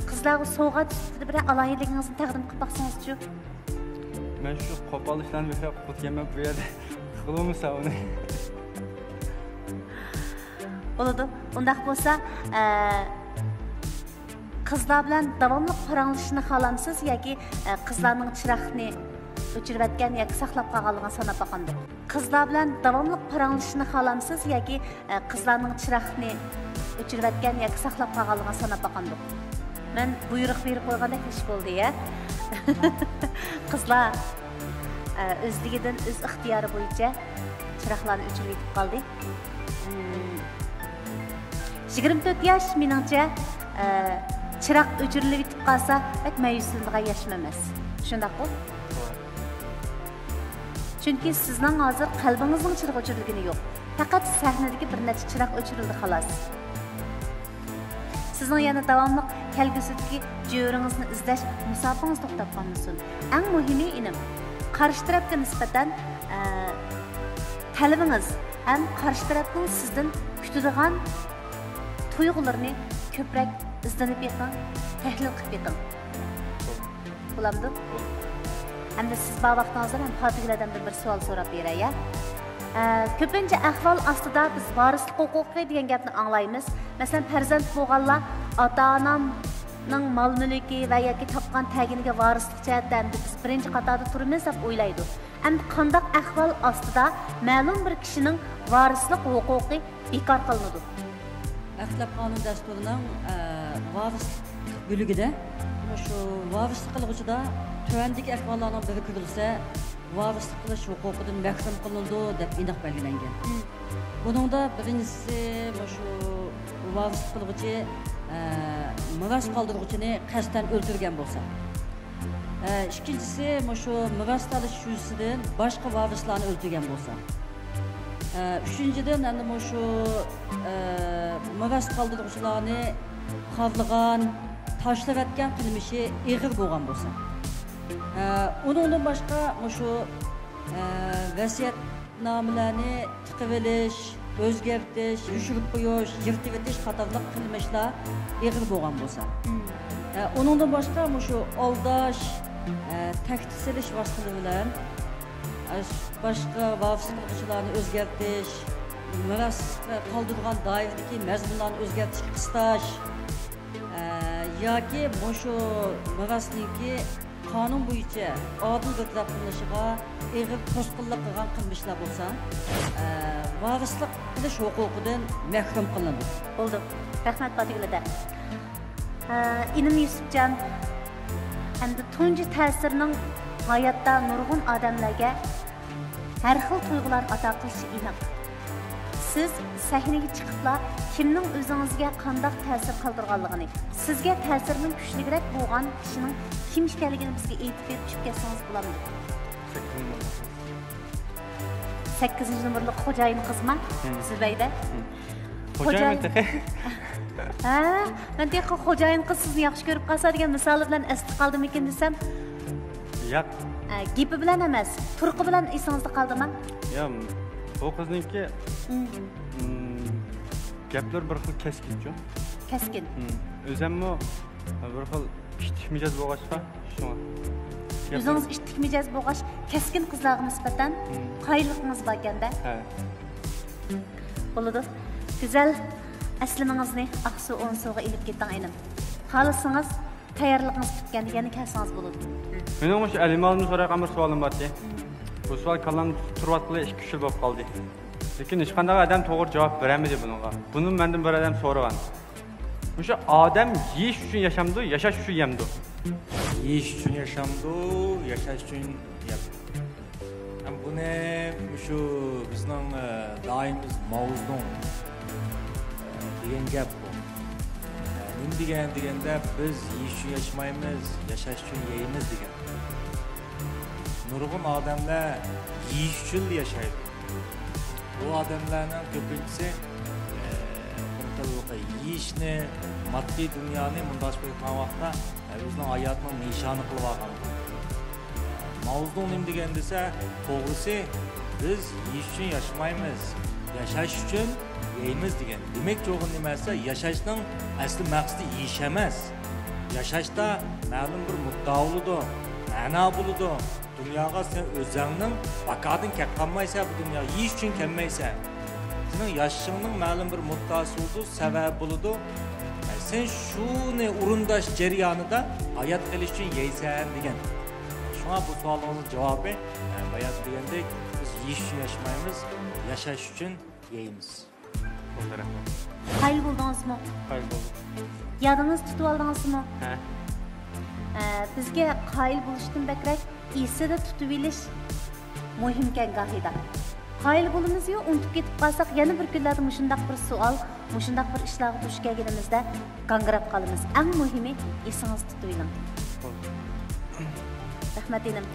قىزلارغا سوۋغات سۈپىتىدە بىرەر ئالاھىدىلىكىڭىزنى تەقدىم قىلىپ باقسىڭىزچۇ؟ مەن شۇ قوپال ئىشلارنى بەكرەك قىلىدىكەنمەن بۇ يەردە. قىلىۋالمىسا ئۇنى. بولىدۇ. ئۇنداق بولسا، ئە، قىزلار بىلەن داۋاملىق پاراڭلىشىشنى خالامسىز ياكى، ئە، قىزلارنىڭ چىراغنى ئۆچۈرۈۋەتكەن ياكى ساقلاپ قالغانلىقىنى ساناپ باقامدۇق؟ قىزلار بىلەن داۋاملىق پاراڭلىشىشنى خالامسىز ياكى، ئە، قىزلارنىڭ چىراغنى ئۆچۈرۈۋەتكەن ياكى ساقلاپ قالغانلىقىنى ساناپ باقامدۇق؟ مەن بۇيرۇق بېرىپ قويغاندەك ئىش بولدى، يە. قىزلار، ئە، ئۆزلۈكىدىن، ئۆز ئىختىيارى بويىچە چىراغلارنى ئۆچۈرۈۋېتىپ قالدى. مم. يىگىرمە تۆت ياش، مېنىڭچە، ئە، چىراغ ئۆچۈرۈلۈۋېتىپ قالسا، بەك مەيۈسلىنىدىغان ياشمۇ ئەمەس. شۇنداققۇ؟ توغرا. چۈنكى سىزنىڭ ھازىر قەلبىڭىزنىڭ چىرىغى ئۆچۈرۈلگىنى يوق. پەقەت سەھنىدىكى بىر نەچچە چىراغ ئۆچۈرۈلدى، خالاس. سىزنىڭ يەنە داۋاملىق كەلگۈسىدىكى جۆرىڭىزنى ئىزدەش مۇساپىڭىز توختاپ قالمىسۇن. ئەڭ مۇھىمى، ئىنىم، قارشى تەرەپكە نىسبەتەن، ئە، تەلىپىڭىز ھەم قارشى تەرەپنىڭ سىزدىن كۈتىدىغان تۇيغۇلىرىنى كۆپرەك ئىزدىنىپ بېقىڭ، تەھلىل قىلىپ بېقىڭ. بولامدۇ؟ ئەمدى سىز بار ۋاقتىڭىزدا مەن پاتىگۈل ھەدەمدىن بىر سوئال سوراپ بېرەي، يا؟ ئە، كۆپىنچە ئەھۋال ئاستىدا بىز ۋارىسلىق ھوقۇقى دېگەن گەپنى ئاڭلايمىز. مەسىلەن، پەرزەنت بولغانلار ئاتا-ئانامنىڭ مال-مۈلكى ۋە ياكى تاپقان تەگىنىگە ۋارىسلىق جەھەتتە ئەمدى بىز بىرىنچى قاتاردا تۇرىمىز دەپ ئويلايدۇ. ئەمدى قانداق ئەھۋال ئاستىدا مەلۇم بىر كىشىنىڭ ۋارىسلىق ھوقۇقى بىكار قىلىنىدۇ؟ ئەخلەق قانۇن دەستۇرىنىڭ، ئە، ۋارىسلىق بۆلۈكىدە مۇشۇ ۋارىسلىق قىلغۇچىدا تۆۋەندىكى ئەھۋاللارنىڭ بىرى كۆرۈلسە، ۋارىسلىق قىلىش ھوقۇقىدىن مەھرۇم قىلىنىدۇ دەپ ئېنىق بەلگىلەنگەن. مم. بۇنىڭدا بىرىنچىسى، مۇشۇ ۋارىسلىق قىلغۇچى، ئە، مىراس قالدۇرغۇچىنى قەستەن ئۆلتۈرگەن بولسا. ئە، ئىككىنچىسى، مۇشۇ مىراس ئېلىش يۈزىسىدىن باشقا ۋارىسلارنى ئۆلتۈرگەن بولسا. ئە، ئۈچىنچىدىن، ئەمدى مۇشۇ، ئە، مىراس قالدۇرغۇچىلارنى خارلىغان، تاشلىۋەتكەن قىلمىشى ئېغىر بولغان بولسا. ئە، ئۇنىڭدىن باشقا مۇشۇ، ئە، ۋەسىيەتنامىلەرنى تىقىۋېلىش، ئۆزگەرتىش، يوشۇرۇپ قويۇش، يىرتىۋېتىش قاتارلىق قىلمىشلار ئېغىر بولغان بولسا. مم. ئە، ئۇنىڭدىن باشقا مۇشۇ ئالداش، ئە، تەھدىت سېلىش ۋاسىتىلىرى بىلەن، ئە، باشقا ۋارىسلىق قىلغۇچىلارنى ئۆزگەرتىش، مىراس قالدۇرغان دائىرىدىكى مەزمۇنلارنى ئۆزگەرتىشكە قىستاش، ئە، ياكى مۇشۇ مىراسنىڭكى قانۇن بويىچە ئادىل بىر تەرەپ قىلىنىشىغا ئېغىر توسقۇنلۇق قىلغان قىلمىشلار بولسا، ئە، ۋارىسلىق قىلىش ھوقۇقىدىن مەھرۇم قىلىنىدۇ. بولدى. رەھمەت، پاتىگۈل ھەدە. ئە، ئىنىم يۈسۈپجان، ئەمدى تۇنجى تەسىرنىڭ ھاياتتا نۇرغۇن ئادەملەرگە ھەر خىل تۇيغۇلارنى ئاتا قىلىشى ئېنىق. سىز سەھنىگە چىقىپلا كىمنىڭ ئۆزىڭىزگە قانداق تەسىر قالدۇرغانلىقىنى، سىزگە تەسىرىنىڭ كۈچلۈكرەك بولغان كىشىنىڭ كىم ئىكەنلىكىنى بىزگە ئېيتىپ بېرىپ چۈشۈپ كەتسىڭىز بولامدۇ؟ سەككىزىنچى نومۇرلۇق خوجايىن قىزما؟ مم. زۇبەيدە. مم. خوجايىن خوجايىن تېخى. ھە، مەن تېخى خوجايىن قىز سىزنى ياخشى كۆرۈپ قالسا دېگەن مىسالى بىلەن ئەستە قالدىمىكىن دېسەم. ياق. ئە، گېپى بىلەن ئەمەس، تۇرقى بىلەن ئېسىڭىزدە قالدىما؟ يا، بۇ قىزنىڭكى، مم. مم، گەپلىرى بىر خىل كەسكىنچۇ. كەسكىن. مم. ئۆزەممۇ بىر خىل ئىتتىك مىجەز بولغاچقا، شۇڭا. ئۆزىڭىز ئىتتىك مىجەز بولغاچ، كەسكىن قىزلارغا نىسبەتەن مم. قايىللىقىڭىز باركەن-دە. ھە. بولىدۇ. گۈزەل، ئەسلىمىڭىزنى ئاقسۇ ئونسۇغا ئېلىپ كېتىڭ، ئىنىم. خالىسىڭىز، تەييارلىقىڭىز پۈتكەندە يەنە كەلسىڭىز بولىدۇ. مېنىڭ مۇشۇ ئەلىمالدىن سورايدىغان بىر سوئالىم بار ئىدى. بۇ سوئال كاللامدا تۇرۇۋاتقىلى ئىككى، ئۈچ يىل بولۇپ قالدى. لېكىن ھېچقانداق ئادەم توغرا جاۋاب بېرەلمىدى بۇنىڭغا. بۇنى مەندىن بىر ئادەم سورىغان. مۇشۇ ئادەم يېيىش ئۈچۈن ياشامدۇ، ياشاش ئۈچۈن يەمدۇ؟ يېيىش ئۈچۈن ياشامدۇ، ياشاش ئۈچۈن يەمدۇ؟ ھەم بۇنى مۇشۇ بىزنىڭ، ئە، دائىم بىز ماۋزېدۇڭ، ئە، دېگەن گەپ بۇ. ئە، نېمە دېگەن دېگەندە، بىز يېيىش ئۈچۈن ياشىمايمىز، ياشاش ئۈچۈن يەيمىز دېگەن. نۇرغۇن ئادەملەر يېيىش ئۈچۈنلا ياشايدۇ. بۇ ئادەملەرنىڭ كۆپىنچىسى، ئە، بىر خىل يېيىشنى، ماددىي دۇنيانى مۇنداق قىلىۋاتقان ۋاقىتتا، ئە، ئۆزىنىڭ ھاياتىنىڭ نىشانى قىلىۋالغان. ماۋزېدۇڭ نېمە دېگەن دېسە، توغرىسى، بىز يېيىش ئۈچۈن ياشىمايمىز، ياشاش ئۈچۈن يەيمىز دېگەن. دېمەكچى بولغىنى نېمە دېسە، ياشاشنىڭ ئەسلى مەقسىتى يېيىش ئەمەس. ياشاشتا مەلۇم بىر مۇددىئا بولىدۇ، مەنا بولىدۇ. دۇنياغا سەن ئۆزەڭنىڭ باكادىن كەپ قالمايسەن، بۇ دۇنياغا يېيىش ئۈچۈن كەلمەيسەن. سېنىڭ ياشىشىڭنىڭ مەلۇم بىر مۇددىئاسى بولىدۇ، سەۋەبى بولىدۇ. سەن شۇنى ئورۇنداش جەريانىدا ھايات قېلىش ئۈچۈن يەيسەن دېگەن. شۇڭا بۇ سوئالىڭىزنىڭ جاۋابى، بايان دېگەندەك، بىز يېيىش ئۈچۈن ياشىمايمىز، ياشاش ئۈچۈن يەيمىز. بولدى، رەھمەت. قايىل بولدىڭىزمۇ؟ قايىل بولدۇم. يادىڭىز تۇتۇۋالدىڭىزمۇ؟ ھە. ئە، بىزگە قايىل بولۇشتىن بەكرەك ئېسىدە تۇتۇۋېلىش مۇھىمكەن گاھىدا. قايىل بولىمىز-يۇ، ئۇنتۇپ كېتىپ قالساق، يەنە بىر كۈنلەردە مۇشۇنداق بىر سوئال، مۇشۇنداق بىر ئىشلارغا دۇچ كەلگىنىمىزدە گاڭگىراپ قالىمىز. ئەڭ مۇھىمى، ئېسىڭىزدە تۇتۇۋېلىڭ. بولدى. رەھمەت، ئىنىم.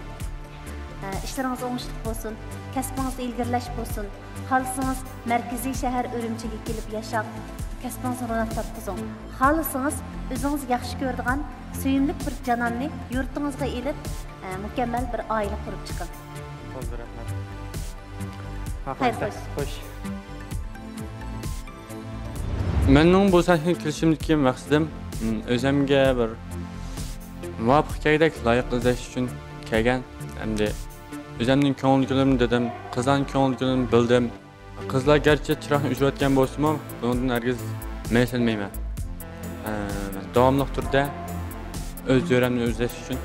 ئە، ئىشلىرىڭىز ئوڭۇشلۇق بولسۇن، كەسپىڭىزدە ئىلگىرىلەش بولسۇن. خالىسىڭىز مەركىزىي شەھەر ئۈرۈمچىگە كېلىپ ياشاڭ، كەسپىڭىزدە روناق تاپقۇزۇڭ. خالىسىڭىز ئۆزىڭىز ياخشى كۆرىدىغان سۆيۈملۈك بىر جاناننى يۇرتىڭىزغا ئېلىپ، ئە، مۇكەممەل بىر ئائىلە قۇرۇپ چىقىڭ. بولدى، رەھمەت. خەير، خوش. خوش. مەننىڭ بۇ سەھنىگە كېلىشىمدىكى مەقسىتىم، م، ئۆزۈمگە بىر مۇۋاپىق كەلگۈدەك لايىق ئىزدەش ئۈچۈن كەلگەن. ئەمدى ئۆزۈمنىڭ كۆڭۈلدىكىلىرىمنى دېدىم، قىزلارنىڭ كۆڭلىدىكىلىرىنى بىلدىم. قىزلار گەرچە چىراغنى ئۆچۈرۈۋەتكەن بولسىمۇ، بۇنىڭدىن ھەرگىز مەيۈسلەنمەيمەن. ئە، داۋاملىق تۈردە ئۆز دۆرەمنى ئۆزلەش ئۈچۈن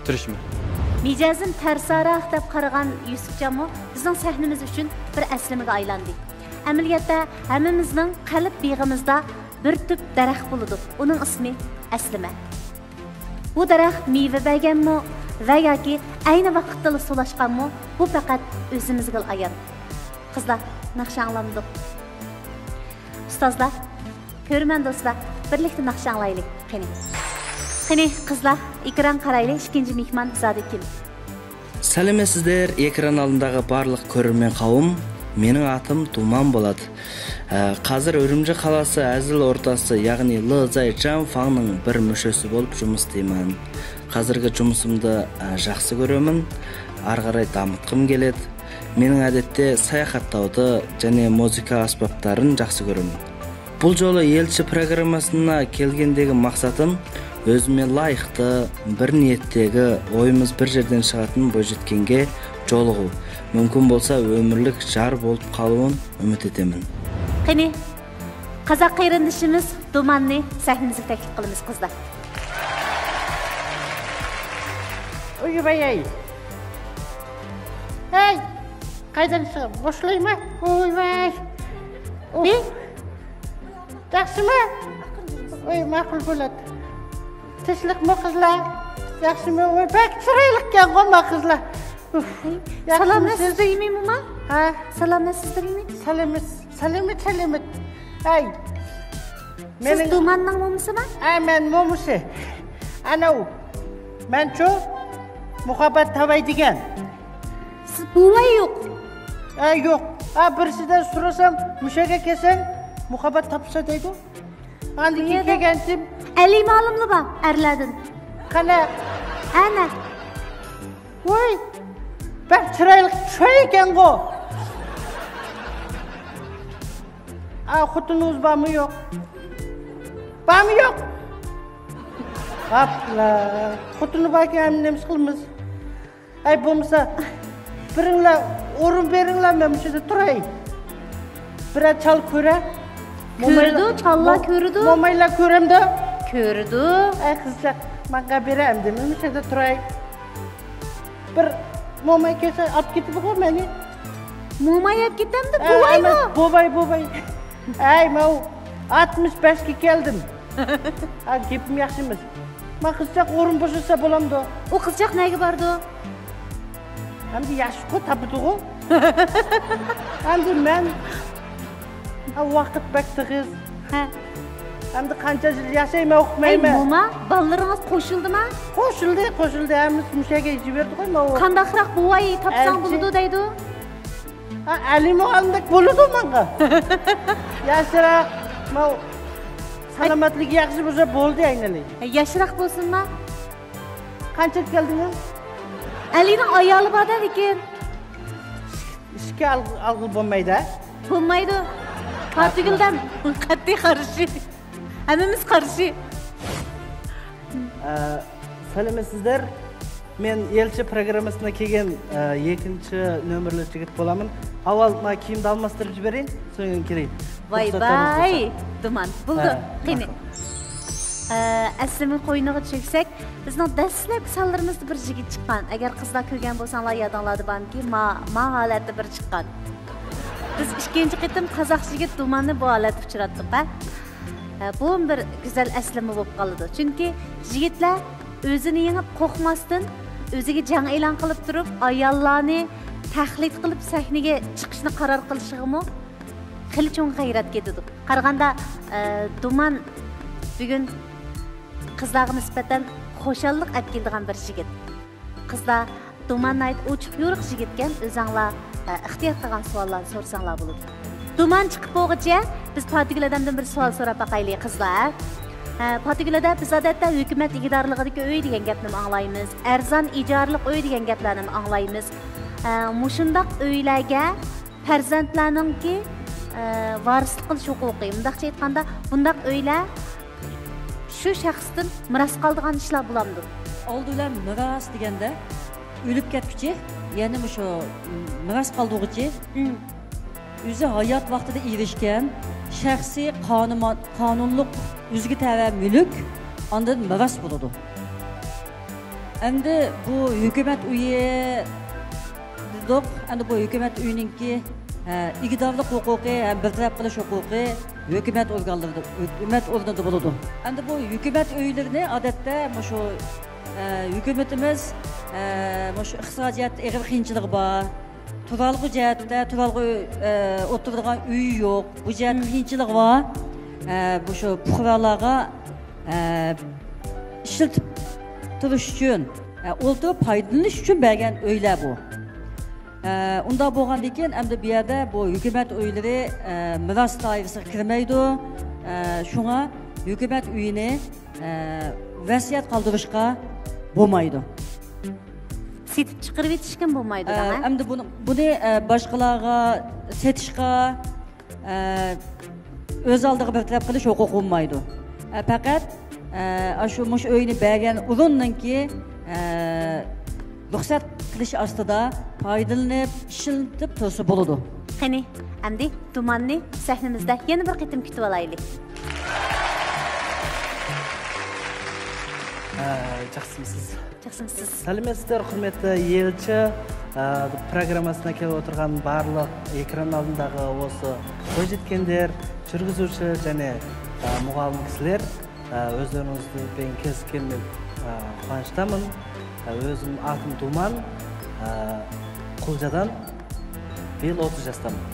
تىرىشىمەن. مىجەزىم تەرساراق دەپ قارىغان يۈسۈپجانمۇ بىزنىڭ سەھنىمىز ئۈچۈن بىر ئەسلىمىگە ئايلاندى. ئەمەلىيەتتە ھەممىمىزنىڭ قەلب بېغىمىزدا بىر تۈپ دەرەخ بولىدۇ، ئۇنىڭ ئىسمى ئەسلىمە. بۇ دەرەخ مېۋە بەرگەنمۇ ۋە ياكى ئەينى ۋاقىتتىلا سولاشقانمۇ، بۇ پەقەت ئۆزىمىزگىلا ئايان. قىزلار، ناخشا ئاڭلامدۇق؟ ئۇستازلار، كۆرۈرمەن دوستلار، بىرلىكتە ناخشا ئاڭلايلى، قېنى. قېنى، قىزلار، ئېكران قارايلى، ئىككىنچى مېھمان زادى كىم؟ سەلەمەتسىزلەر، ئېكران ئالدىدىكى بارلىق كۆرۈرمەن قەۋم، مېنىڭ ئاتىم دۇمان بولاتتى. ھە، ھازىر ئۈرۈمچى قالاسى ھەزىل ئورتاسى، يەغنى لېزايچاڭ فاڭنىڭ بىر مۇشۇسى بولۇپ جۇمۇس ئىستەيمەن. ھازىرقى جۇمۇسۇمنى، ھە، ياخشى كۆرىمەن. ئارقىراي دامىتقۇم كېلىدۇ. مېنىڭ ئادەتتە ساياھەت دەۋدى، جەنى مۇزىكا ئەسبابلىرىنى ياخشى كۆرىمەن. بۇ جولى يىلچە پروگراممىسىنا كەلگەندىكى مەقسىتىم ئۆزۈمنى لايىقتا، بىر نىيەتتىكى ئويىمىز بىر يەردىن چىقاتتىن بويىچىتكەنگە جولىغۇ. مۇمكىن بولسا ئۆمۈرلۈك جار بولۇپ قالىمەن ئۈمىد ئېتىمەن. قېنى، قازاق قېرىندىشىمىز دۇماننى سەھنىمىزگە تەكلىپ قىلىمىز، قىزلار. ئۇيۋاي ئەي. ھەي، قايدىن چىقىپ بوشلايمەن؟ ئۇيۋاي. ئۇف. ياخشىمۇ؟ ئۇي، ماقۇل بولاتتى. تىنچلىقمۇ قىزلار؟ ياخشىمۇ؟ ئۇي، بەك چىرايلىقكەنغۇ ما قىزلار. ئۇف. سالامەتسىزدۇرمى، موما؟ ھە؟ سالامەتسىزدۇرمى؟ سالامەت، سالامەت، سالامەت. ھەي. سىز دۇماننىڭ مومىسىما؟ ھە، مەن مومىسى. ئەنە ئۇ. مەنچۇ مۇھەببەت تاپاي دېگەن. سىز بوۋاي يوق. ھە، يوق. ھە، بىرسىدىن سورىسام، مۇشەگە كەلسەڭ مۇھەببەت تاپىسەن دەيدۇ. ئاندىن كېيىن كەلگەنتىم. ئەلى مالىملا بار ئەرلەردىن. قانا؟ ئەنە. ۋاي، بەك چىرايلىق چوي ئىكەنغۇ. ئا، خوتۇنىڭىز بارمۇ يوق؟ بارمۇ يوق؟ ئاپلا، خوتۇنى باركەن، ئەمدى نېمە قىلىمىز؟ ئەي، بولمىسا، بىرىڭلار ئورۇن بېرىڭلار، مەن مۇشۇ يەردە تۇراي. بىرەر چال كۆرە. كۆرىدۇ، چاللار كۆرىدۇ. مومايلار كۆرەمدۇ؟ كۆرىدۇ. ئەي، قىزچاق، ماڭا بېرە ئەمدى، مەن مۇشۇ يەردە تۇراي. بىر موماي كەلسە ئاپ كېتىدىغۇ مېنى. موماي ئاپ كېتەمدۇ؟ ھە، بوۋايمۇ؟ ئەمەس، بوۋاي، بوۋاي. ئەي، ماۋۇ ئاتمىش بەشكە كەلدىم. ھە، گېپىم ياخشى ئەمەس. ما قىزچاق ئورۇن بوشىسا بولامدۇ؟ ئۇ قىزچاق نەگە بارىدۇ؟ ئەمدى ياشقۇ تاپىدىغۇ. ئەمدى مەن، ھە، ۋاقىت بەك تېگىز. ھە. ئەمدى قانچە يىل ياشايمەن ئۇقمايمەن. ئەي، موما، بالىلىرىڭىز قوشۇلدىما؟ قوشۇلدى، قوشۇلدى. ھەممىسى مۇشەگە يېتىۋەردىغۇ، ماۋۇ. قانداقراق بوۋاي تاپساڭ بولىدۇ دەيدۇ. ھە، ئەلى مۇئەللىمدەك بولىدۇ ماڭا. ياشراق، ماۋۇ سالامەتلىكى ياخشى بولسا بولدى ئەينەلى. ھە، ياشراق بولسۇنما؟ قانچىلىك كەلدىڭىز؟ ئەلىنىڭ ئايالى بار-دە، لېكىن. ئىشىككە ئالغىلى بولمايدۇ. بولمايدۇ. پاتىگۈلدەم قەتئىي قارشى. ھەممىمىز قارشى. ئە، سەلەمەتسىزلەر. مەن يىلچە پروگراممىسىنا كەلگەن، ئە، يەككىنچى نومېرلىك يىگىت بولىمەن. ئاۋۋال مانا كىيىمنى ئالماشتۇرۇپ جىبىرەي، سوڭ كىرەي. ۋاي ۋاي، دۇمان. بولدى. قېنى. ئە، ئەسلىمە قوينىغا چۆكسەك، بىزنىڭ دەسلەپكى سانلىرىمىزدا بىر يىگىت چىققان. ئەگەر قىزلار كۆرگەن بولساڭلار، يادىڭلاردا بارمىكىن، ما، ما ھالەتتە بىر چىققان. بىز ئىككىنچى قېتىم قازاق يىگىت دۇماننى بۇ ھالەتتە ئۇچراتتۇق، ھە؟ ھە، بۇمۇ بىر گۈزەل ئەسلىمە بولۇپ قالىدۇ. چۈنكى يىگىتلەر ئۆزىنى يېڭىپ قورقماستىن، ئۆزىگە جەڭ ئېلان قىلىپ تۇرۇپ، ئاياللارنى تەقلىد قىلىپ سەھنىگە چىقىشنى قارار قىلىشىغىمۇ خېلى چوڭ غەيرەت كېتىدۇ. قارىغاندا، ئە، دۇمان بۈگۈن قىزلارغا نىسبەتەن خۇشاللىق ئەپ كېلىدىغان بىر يىگىت. قىزلار، دۇمان ناھايىتى ئوچۇق يورۇق يىگىتكەن، ئۆزەڭلار، ئە، ئىختىيار قىلغان سوئاللارنى سورىساڭلار بولىدۇ. دۇمان چىقىپ بولغۇچە، بىز پاتىگۈل ھەدەمدىن بىر سوئال سوراپ باقايلى، قىزلار. ئە، پاتىگۈل ھەدە، بىز ئادەتتە ھۆكۈمەت ئىگىدارلىقىدىكى ئۆي دېگەن گەپنىمۇ ئاڭلايمىز، ئەرزان ئىجارىلىق ئۆي دېگەن گەپلەرنىمۇ ئاڭلايمىز. ئە، مۇشۇنداق ئۆيلەرگە پەرزەنتلەرنىڭكى، ئە، ۋارىسلىق قىلىش ھوقۇقى، مۇنداقچە ئېيتقاندا، بۇنداق ئۆيلەر شۇ شەخستىن مىراس قالىدىغان ئىشلار بولامدۇ؟ ئالدى بىلەن مىراس دېگەندە، ئۆلۈپ كەتكۈچە، يەنى مۇشۇ مىراس قالدۇرغۇچى ئۆزى ھايات ۋاقتىدا ئېرىشكەن شەخسىي قانۇما-، قانۇنلۇق ئۆزىگە تەۋە مۈلۈك ئاندىن مىراس بولىدۇ. ئەمدى بۇ ھۆكۈمەت ئۆيى دېدۇق. ئەمدى بۇ ھۆكۈمەت ئۆيىنىڭكى، ئە، ئىگىدارلىق ھوقۇقى ھەم بىر تەرەپ قىلىش ھوقۇقى ھۆكۈمەت ئورگانلىرىدا، ھۆكۈمەت ئورنىدا بولىدۇ. ئەمدى بۇ ھۆكۈمەت ئۆيلىرىنى ئادەتتە مۇشۇ، ئە، ھۆكۈمىتىمىز، ئە، مۇشۇ ئىقتىسادىي جەھەتتە ئېغىر قىيىنچىلىقى بار. تۇرالغۇ جەھەتتە، تۇرالغۇ، ئە، ئولتۇرىدىغان ئۆيى يوق. بۇ جەھەتتە قىيىنچىلىقى بار. ئە، مۇشۇ پۇقرالارغا، ئە، ئىشلىتىپ تۇرۇش ئۈچۈن، ئە، ئولتۇرۇپ پايدىلىنىش ئۈچۈن بەرگەن ئۆيلەر بۇ. ئە، ئۇنداق بولغاندىن كېيىن، ئەمدى بۇ يەردە بۇ ھۆكۈمەت ئۆيلىرى، ئە، مىراس دائىرىسىگە كىرمەيدۇ. ئە، شۇڭا ھۆكۈمەت ئۆيىنى، ئە، ۋەسىيەت قالدۇرۇشقا بولمايدۇ. سېتىپ چىقىرىۋېتىشكىمۇ بولمايدۇ، ئە، دەڭە؟ ئەمدى بۇنى، بۇنى، ئە، باشقىلارغا سېتىشقا، ئە، ئۆز ئالدىغا بىر تەرەپ قىلىش ھوقۇقى بولمايدۇ. ئە، پەقەت، ئە، ئاشۇ مۇشۇ ئۆينى بەرگەن ئورۇننىڭكى، ئە، رۇخسەت قىلىش ئاستىدا پايدىلىنىپ، ئىشلىتىپ تۇرسا بولىدۇ. قېنى، ئەمدى دۇماننى سەھنىمىزدە يەنە بىر قېتىم كۈتۈۋالايلى. ئە، جاقسىمسىز؟ جاقسىمسىز؟ سەلىمەتسىزلەر، ھۆرمەتلىك يىلچى، ئە، پروگراممىسىغا كېلىپ ئولتۇرغان بارلىق ئېكران ئالدىدىكى بولسا، بويجېتكەندەر، چۈرگۈزۈشى، جەنى، ئە، مۇغالىم كىشىلەر، ئە، ئۆزلىرىڭىزدىن كەسكىن، ئە، قۇۋانچتىمەن. ئە، ئۆزۈم ئاتىم دۇمان، ئە، قۇلجىدىن، بىيىل ئوتتۇز ياشتىمەن.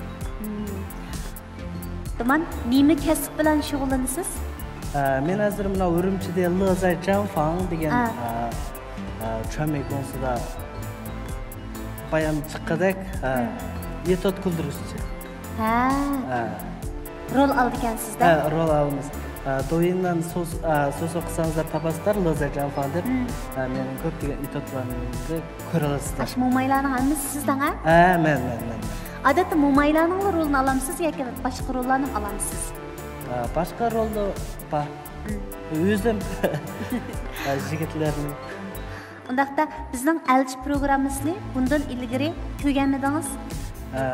دۇمان، نېمە كەسىپ بىلەن شۇغۇللىنىسىز؟ ئە، مەن ھازىر مۇنۇ ئۈرۈمچىدە لېزاي جاڭفاڭ دېگەن، ئە، ئە، چۆمەك كونسىدا بايام چىققىدەك، ئە، مېتود كۈلدۈرگۈچى. ھە. ھە. رول ئالىدىكەنسىز-دە؟ ھە، رول ئالىمىز. ئە، دويىننان سوس-، ئە، سوسۇ قىلساڭىزلار تاپاسىزلار، لېزاي جاڭفاڭ دەپ. ئە، مېنىڭ كۆپلىگەن مېتودلارنى كۆرەلەيسىزلەر. ئاشۇ مومايلارنىڭ ھەممىسى سىزدىڭ، ھە؟ ھە، مەن، مەن، مەن. ئادەتتە مومايلارنىڭلا رولىنى ئالامسىز ياكى باشقا روللارنىمۇ ئالامسىز؟ ئە، باشقا روللار بار. ئۆزۈم. ئە، يىگىتلەرنىڭ. ئۇنداقتا بىزنىڭ ئەلچى پروگراممىسىنى بۇندىن ئىلگىرى كۆرگەنمىدىڭىز؟ ئە،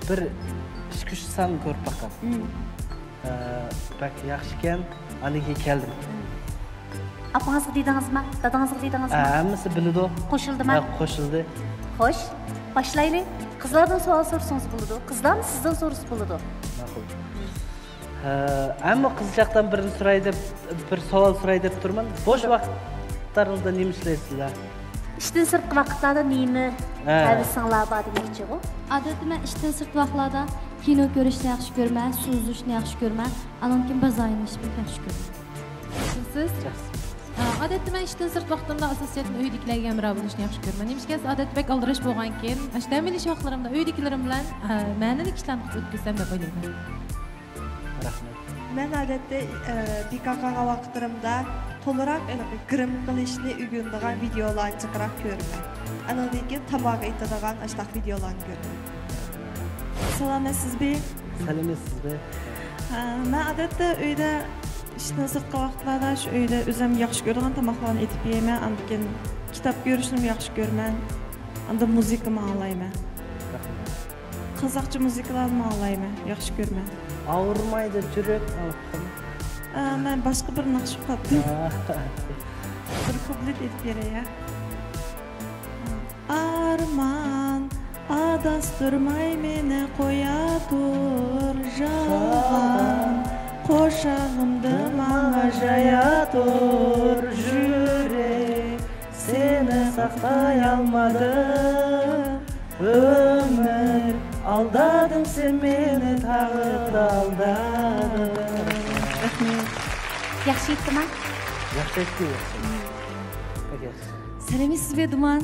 بىر ئىككى ئۈچ سان كۆرۈپ باققان. ئە، بەك ياخشىكەن. ئاندىن كېيىن كەلدىم. ئاپىڭىزغا دېدىڭىزمۇ؟ دادىڭىزغا دېدىڭىزمۇ؟ ئە، ھەممىسى بىلىدۇ. قوشۇلدىمۇ؟ ھە، قوشۇلدى. خوش، باشلايلى. قىزلاردىن سوئال سورىسىڭىز بولىدۇ. قىزلارمۇ سىزدىن سورىسا بولىدۇ. ماقۇل. ھە، ئەمما قىزچاقتىن بىرنى سوراي دەپ، بىر سوئال سوراي دەپ تۇرىمەن. بوش ۋاقىتلىرىڭىزدا نېمە ئىشلەيسىلەر؟ ئىشتىن سىرتقى ۋاقىتلاردا نېمە ھە. ھەۋىسىڭلار بار دېمەكچىغۇ؟ ئادەتتە مەن ئىشتىن سىرت ۋاقىتلاردا كىنو كۆرۈشنى ياخشى كۆرىمەن، سۇ ئۈزۈشنى ياخشى كۆرىمەن، ئانىڭدىن كېيىن بازار ئايلىنىشنى بەك ياخشى كۆرىمەن. سىز؟ ئادەتتە مەن ئىشتىن سىرت ۋاقتىمدا ئاساسىيەتتىن ئۆيدىكىلەرگە ھەمراھ بولۇشنى ياخشى كۆرىمەن. نېمىشقا دېسە، ئادەتتە بەك ئالدىراش بولغانكىن، ئاشۇ دەم ئېلىش ۋاقىتلىرىمدا ئۆيدىكىلىرىم بىلەن، ئە، مەنىلىك ئىشلارنى قىلىپ ئۆتكۈزسەم دەپ ئويلايمەن. رەھمەت. مەن ئادەتتە، ئە، بىكار قالغان ۋاقىتلىرىمدا تولىراق ھېلىقى گىرىم قىلىشنى ئۆگىنىدىغان ۋىدېئولارنى جىقراق كۆرىمەن. ئانىڭدىن كېيىن تاماق ئېتىدىغان ئاشۇنداق ۋىدېئولارنى كۆرىمەن. سالامەتسىزبى؟ سالامەتسىزبى؟ ھە، مەن ئادەتتە ئۆيدە ئىشتىن سىرتقى ۋاقىتلاردا شۇ ئۆيدە ئۆزۈم ياخشى كۆرىدىغان تاماقلارنى ئېتىپ يەيمەن، ئاندىن كېيىن كىتاب كۆرۈشنىمۇ ياخشى كۆرىمەن، ئاندىن مۇزىكىمۇ ئاڭلايمەن. رەھمەت. قازاقچە مۇزىكىلارنىمۇ ئاڭلايمەن، ياخشى كۆرىمەن. ئاغرىمايدۇ يۈرەك. ئا، مەن باشقا بىر ناخشا ئوقۇپ قاپتىم. بىر كۇپلېت ئېيتىپ بېرەي، ھە. ئارمان ئاداستۇرماي مېنى قوياتۇر، يالغان قوشاغىمدا ماڭا ياياتۇر يۈرەك. سېنى ساقلايالمىدىم، ئۆمۈر ئالدادىڭ سەن مېنى، تاغدا ئالدادىڭ. رەھمەت. ياخشى ئېيتتىما؟ ياخشى ئېيتتى، ياخشى. بەك ياخشى. سەلەمەتسىزبۇ، دۇمان؟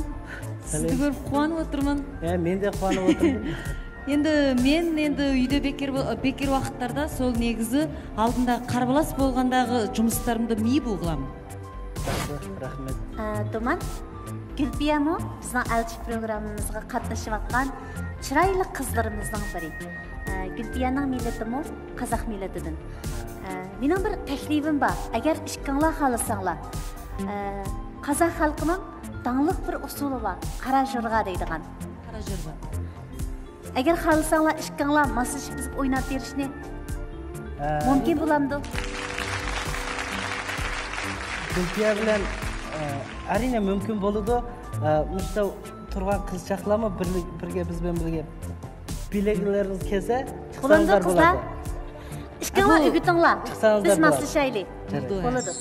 سىزنى كۆرۈپ قۇۋانىپ ئولتۇرىمەن. ھە، مەن دە قۇۋانىپ ئولتۇرىمەن. ئەمدى مەن ئەمدى ئۆيدە بىكار، بىكار ۋاقىتلاردا سول نېگىزى ئالدىندا قاربالاس بولغانداغى جۇمۇسلىرىمدا مېيىپ بولغان. رەھمەت، رەھمەت. ئە، دۇمان، گۈلپىيەمۇ بىزنىڭ ئەلچى پروگراممىمىزغا قاتنىشىۋاتقان چىرايلىق قىزلىرىمىزنىڭ بىرى. ئە، گۈلپىيەنىڭ مىللىتىمۇ قازاق مىللىتىدىن. ئە، مېنىڭ بىر تەكلىپىم بار. ئەگەر ئىككىڭلار خالىساڭلار، ئە، قازاق خەلقىنىڭ داڭلىق بىر ئۇسسۇلى بار، قارا ژۇرغا دەيدىغان. قارا ژۇرغا. ئەگەر خالىساڭلار ئىككىڭلار ماسلىشىپ بىزگە ئويناپ بېرىشنى ئە، مۇمكىن بولامدۇ؟ گۈلپىيە بىلەن، ئە، ئەرىنە مۇمكىن بولىدۇ. ئە، مۇشۇ تۇرغان قىزچاقلارمۇ بىرلىك-، بىرگە، بىز بىلەن بىرگە بىلەكلىرىڭىز كەلسە، بولامدۇ، چىقساڭىزلار قىزلار؟ بولىدۇ. ئىككىڭلار ئۇگىتىڭلار. چىقساڭىزلار بىز بولىدۇ. ماسلىشايلى. جەرەت. بولىدۇ.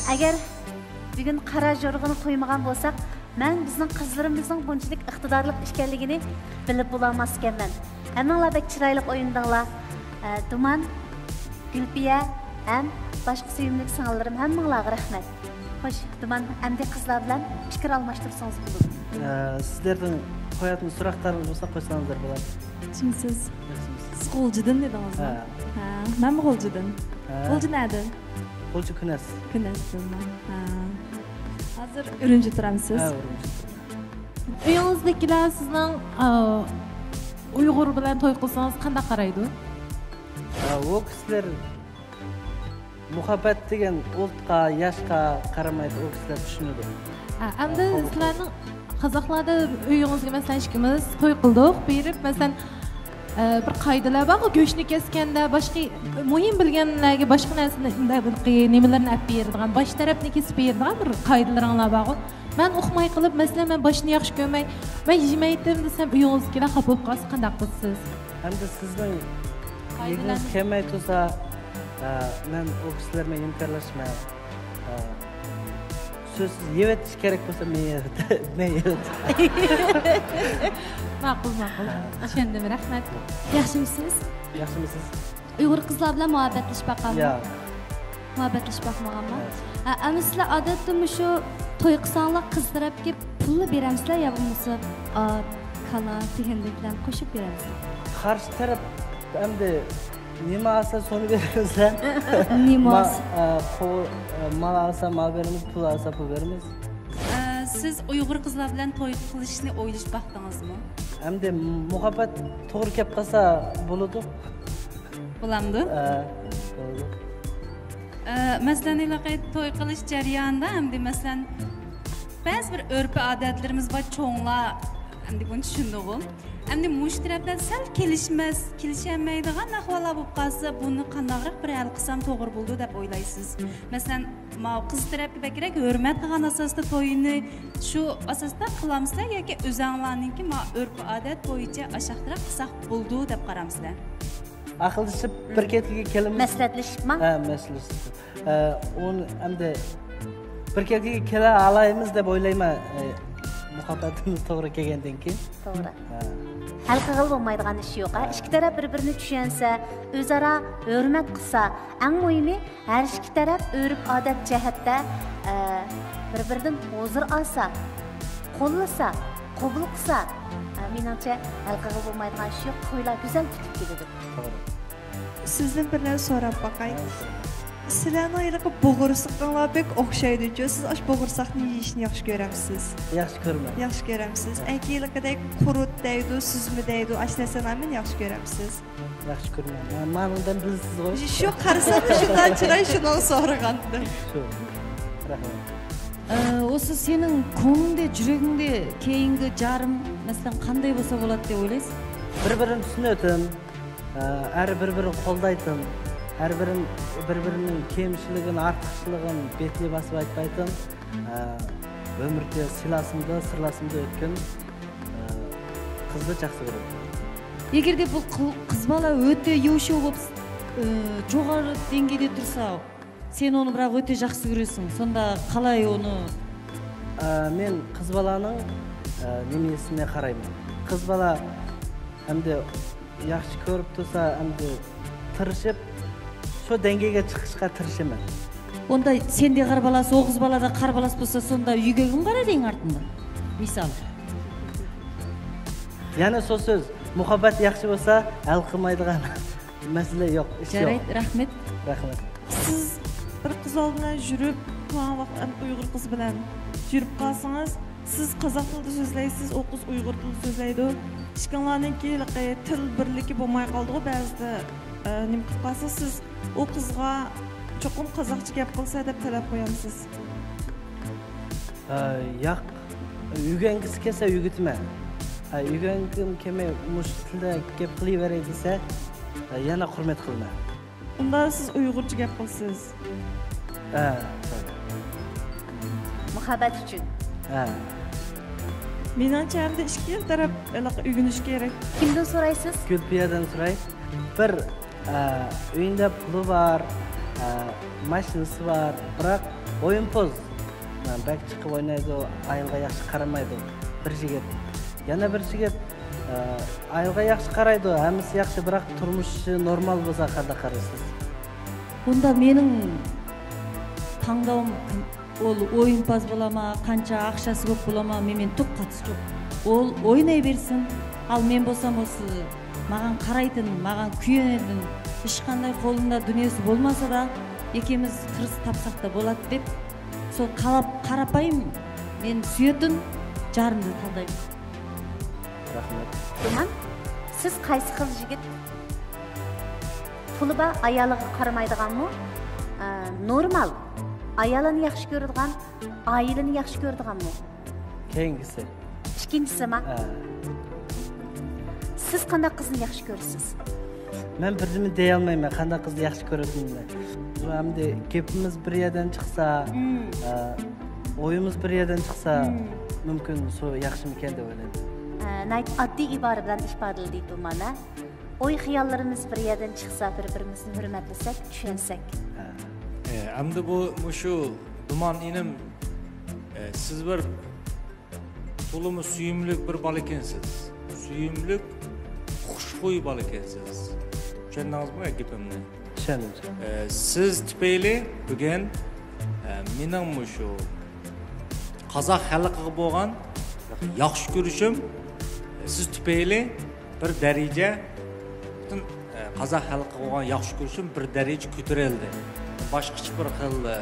ئەگەر بۈگۈن قارا ژورغىنى قويمىغان بولساق، مەن بىزنىڭ قىزلىرىمىزنىڭ بۇنچىلىك ئىقتىدارلىق ئىكەنلىكىنى بىلىپ بولالماس ئىكەنمەن. ھەممىڭلار بەك چىرايلىق ئوينىدىڭلار. ئە، دۇمان، گۈلپىيە ھەم باشقا سۆيۈملۈك سىڭىللىرىم، ھەممىڭلارغا رەھمەت. خوش، دۇمان، ئەمدى قىزلار بىلەن پىكىر ئالماشتۇرسىڭىز بولىدۇ. ئە، سىزلەردىن قوياتىن سوراقلىرىڭىز بولسا قويسىڭىزلار بولار. ياخشىمۇسىز؟ ياخشىمۇسىز؟ سىز غۇلجىدىن دېدىڭىزمۇ؟ ھە. ھە، مەنمۇ غۇلجىدىن. ھە. غۇلجا نەدىن؟ غۇلجا كۈنەس. كۈنەستىنمۇ؟ ھە. ھازىر ئۈرۈمچىدە تۇرامسىز؟ ھە، ئۈرۈمچىدە تۇرىمەن. ئۆيىڭىزدىكىلەر سىزنىڭ، ئا، ئۇيغۇر بىلەن توي قىلسىڭىز قانداق قارايدۇ؟ ھە، ئۇ كىشىلەر مۇھەببەت دېگەن ئۇلتقا، ياشقا قارىمايدۇ، ئۇ كىشىلەر چۈشىنىدۇ. ھە، ئەمدى ھە، سىلەرنىڭ قازاقلاردا ئۆيىڭىزگە، مەسىلەن، ئىككىمىز توي قىلدۇق، بېرىپ، مەسىلەن، ئە، بىر قائىدىلەر بارغۇ، گۆشنى كەسكەندە، باشقا مۇھىم بىلگەنلەرگە باشقا نەرسىنى، نېمىلەرنى ئەپ بېرىدىغان، باش تەرەپنى كېسىپ بېرىدىغان بىر قائىدىلىرىڭلار بارغۇ. مەن ئۇقماي قېلىپ، مەسىلەن، مەن باشنى ياخشى كۆرمەي، مەن يېمەيتتىم دېسەم، ئۆيىڭىزدىكىلەر خاپا بولۇپ قالسا قانداق قىلىسىز؟ ئەمدى سىزنىڭ يېگۈڭىز كەلمەي تۇرسا، ئە، مەن ئۇ كىشىلەر بىلەن ھەمكارلاشماي، ئە، سۆزسىز يەۋېتىش كېرەك بولسا، مەن يەۋېتىمەن. ماقۇل، ماقۇل. ھە. چۈشەندىم، رەھمەت. ياخشىمۇسىز؟ ياخشىمۇسىز؟ ئۇيغۇر قىزلار بىلەن مۇھەببەتلىشىپ باققانمۇ؟ ياق. مۇھەببەتلىشىپ باقمىغانمۇ؟ ياق. ئە، ئەمما سىلەر ئادەتتە مۇشۇ توي قىلساڭلار قىز تەرەپكە پۇللا بېرەمسىلەر يا بولمىسا ئات، كالا دېگەندەكلەرنى قوشۇپ بېرەمسىلەر؟ قارشى تەرەپ ئەمدى نېمە ئالسا، شۇنى بېرىمىزلەر. نېمە ما-، ئالسا؟ ئە، قو-، ئە، مال ئالسا، مال بېرىمىز، پۇل ئالسا، پۇل بېرىمىز. ئە، سىز ئۇيغۇر قىزلار بىلەن توي قىلىشنى ئويلىشىپ باقتىڭىزمۇ؟ ئەمدى مۇھەببەت توغرا كەپ قالسا بولىدۇ. بولامدۇ؟ ئە، بولىدۇ. ئە، مەسىلەن، ھېلىقى توي قىلىش جەريانىدا ئەمدى، مەسىلەن، بەزى بىر ئۆرپ-ئادەتلىرىمىز بار، چوڭلار ئەمدى بۇنى چۈشىنىدىغۇ. ئەمدى مۇشۇ تەرەپلەر سەل كېلىشمەس، كېلىشەلمەيدىغان ئەھۋاللار بولۇپ قالسا، بۇنى قانداقراق بىر ھەل قىلسام توغرا بولىدۇ دەپ ئويلايسىز؟ مەسىلەن، ماۋۇ قىز تەرەپكە بەكرەك ھۆرمەت قىلغان ئاساستا تويىنى شۇ ئاساستا قىلامسىلەر ياكى ئۆزەڭلارنىڭكى ما ئۆرپ-ئادەت بويىچە ئاشاقتىراق قىلساق بولىدۇ دەپ قارامسىلەر؟ ئاقىلدىشىپ بىر كەتكۈگە كېلىمىز. مەسلىھەتلىشىپما؟ ھە، مەسلىھەتلىشىپ. ئە، ئۇنى ئەمدى بىر كەتكۈگە كېلە ئالايمىز دەپ ئويلايمەن، ئە، مۇھەببەتىمىز توغرا كەلگەندىن كېيىن. توغرا. ھە. ھەل قىلغىلى بولمايدىغان ئىش يوق، ھە؟ ھە. ئىككى تەرەپ بىر-بىرىنى چۈشەنسە، ئۆزئارا ھۆرمەت قىلسا، ئەڭ مۇھىمى، ھەر ئىككى تەرەپ ئۆرپ-ئادەت جەھەتتە، ئە، بىر-بىرىدىن ھۇزۇر ئالسا، قوللىسا، قوبۇل قىلسا، ئە، مېنىڭچە، ھەل قىلغىلى بولمايدىغان ئىش يوق، تويلار گۈزەل پۈتۈپ كېتىدۇ. توغرا. سىزدىن بىر نەرسە سوراپ باقاي. سىلەرنىڭ ھېلىقى بوغۇرسىقىڭلار بەك ئوخشايدۇچۇ، سىز ئاشۇ بوغۇرساقنى يېيىشنى ياخشى كۆرەمسىز؟ ياخشى كۆرىمەن. ياخشى كۆرەمسىز. ھە. ئەنكى ھېلىقىدەك قۇرۇت دەيدۇ، سۈزمە دەيدۇ، ئاشۇ نەرسىلەرنى ياخشى كۆرەمسىز؟ ياخشى كۆرىمەن. مانا ماڭىدىن بىلىسىزغۇ. شۇ قارىسام شۇنداق چىراي، شۇنىڭ سورىغانتىم. شۇ. رەھمەت. ئە، ئوسۇ سېنىڭ كۆڭلۈڭدە، يۈرىكىڭدە كېيىنكى جارىڭ، مەسىلەن، قانداق بولسا بولاتتى دەپ ئويلايسەن؟ بىر-بىرىنى چۈشىنىۋېتىڭ، ئە، ھەر بىر-بىرىنى قولدايتىڭ، ھەر بىرىنى، بىر-بىرىنىڭ كەمچىلىكىنى، ئارتۇقچىلىقىنى بېتىگە باسىپ ئېيتمايتىڭ. ئە، ئۆمۈرنى سىلاسىمدا، سىرلاسىمدا ئۆتكىن. ئە، قىزنى جاقسى كۆرىدۇ. ئەگەردە بۇ قىز بالا ئۆتە يوشۇ بولۇپ، ئە، جوغارى دەڭگىدە تۇرسا، سەن ئۇنى بىراق ئۆتە جاقسى كۆرىسەن. سوندا قالاي ئۇنى؟ ئە، مەن قىز بالانىڭ، ئە، نېمىسىنى قارايمەن. قىز بالا ئەمدى ياخشى كۆرۈپ تۇرسا، ئەمدى تىرىشىپ، شۇ دەڭگىگە چىقىشقا تىرىشىمەن. ئۇندا سەندە قارا بالاسى، ئوغۇز بالادا قارا بالاسى بولسا، سوندا يۈگەگىمۇ قارايدۇ ئەڭ ئارتىندا. مىسال. يەنە سو سۆز، مۇھەببەت ياخشى بولسا، ھەل قىلمايدىغان مەسىلە يوق، ئىش يوق. جارايدۇ، رەھمەت. رەھمەت. سىز بىر قىز بال بىلەن يۈرۈپ، تۇرغان ۋاقىت ھەم ئۇيغۇر قىز بىلەن يۈرۈپ قالسىڭىز، سىز قازاق تىلىدا سۆزلەيسىز، ئۇ قىز ئۇيغۇر تىلىدا سۆزلەيدۇ. ئىككىڭلارنىڭكى ھېلىقى تىل بىرلىكى بولماي قالىدىغۇ بەزىدە. ئە، نېمە قىلىپ قالسا، سىز ئۇ قىزغا چوقۇم قازاقچە گەپ قىلسا دەپ تەلەپ قويامسىز؟ ئە، ياق. ئۆگەنگۈسى كەلسە ئۆگىتىمەن. ئە، ئۆگەنگۈم كەلمەي مۇشۇ تىلدا گەپ قىلىۋېرەي دېسە، ئە، يەنە ھۆرمەت قىلىمەن. ئۇندا سىز ئۇيغۇرچە گەپ قىلىسىز. ھە. مۇھەببەت ئۈچۈن. ھە. مېنىڭچە ئەمدى ئىككى تەرەپ ھېلىقى ئۆگىنىش كېرەك. كىمدىن سورايسىز؟ گۈلپىيەدىن سوراي. بىر، ئە، ئۆيىدە پۇلى بار، ئە، ماشىنىسى بار، بىراق ئويۇنپوز. بەك چىقىپ ئوينايدۇ، ئائىلىگە ياخشى قارىمايدۇ. بىر يىگىت. يەنە بىر يىگىت، ئە، ئائىلىگە ياخشى قارايدۇ، ھەممىسى ياخشى، بىراق تۇرمۇشى نورمال بولسا قانداق قارايسىز؟ ئۇندا مېنىڭ تاڭداۋۇم، ئۇ ئويۇنپاز بولامە، قانچە ئاقچاسى كۆپ بولامە، مېنى توققاتسا جوق. ئۇ ئوينايبەرسۇن. ئال مەن بولسام ئۇسى ماڭا قارايتىن، ماڭا كۆيۈنىدىن. ھېچقانداق قولۇمدا دۇنياسى بولماسا دا، ئىككىمىز قىرسا تاپساق تا بولاتتى دەپ، سو قاراپ، قاراپايىم مەن سۆيەتتىن جارىمنى تالدايمەن. رەھمەت. دۇمان، سىز قايسى خىل يىگىت؟ پۇلى بار، ئايالىغا قارىمايدىغانمۇ؟ ئە، نورمال، ئايالىنى ياخشى كۆرىدىغان، ئائىلىنى ياخشى كۆرىدىغانمۇ؟ كەينىگىسى. ئىككىنچىسىما؟ ھە. سىز قانداق قىزنى ياخشى كۆرىسىز؟ مەن بىردىنمۇ دېيەلمەيمەن، قانداق قىزنى ياخشى كۆرىدىغىنىمنى. ئەمدى گېپىمىز بىر يەردىن چىقسا، ئە، ئويىمىز بىر يەردىن چىقسا، مۇمكىن، سو ياخشىمىكەن دەپ ئويلايمەن. ئە، ناھايىتى ئاددىي ئىبارە بىلەن ئىپادىلىدى دۇمان، ھە؟ ئوي خىياللىرىمىز بىر يەردىن چىقسا، بىر-بىرىمىزنى ھۆرمەتلىسەك، چۈشەنسەك. ئە، ئەمدى بۇ، مۇشۇ دۇمان ئىنىم، ئە، سىز بىر تولىمۇ سۆيۈملۈك بىر بالا ئىكەنسىز. سۆيۈملۈك، خۇشخۇي بالا ئىكەنسىز. چۈشەندىڭىزمۇ گېپىمنى؟ چۈشەندىم. ئە، سىز تۈپەيلى بۈگۈن، ئە، مېنىڭ مۇشۇ قازاق خەلقىگە بولغان ياخشى كۆرۈشۈم، ئە، سىز تۈپەيلى بىر دەرىجە، پۈتۈن، ئە، قازاق خەلقىگە بولغان ياخشى كۆرۈشۈم بىر دەرىجە كۆتۈرۈلدى. باشقىچە بىر خىل، ئە،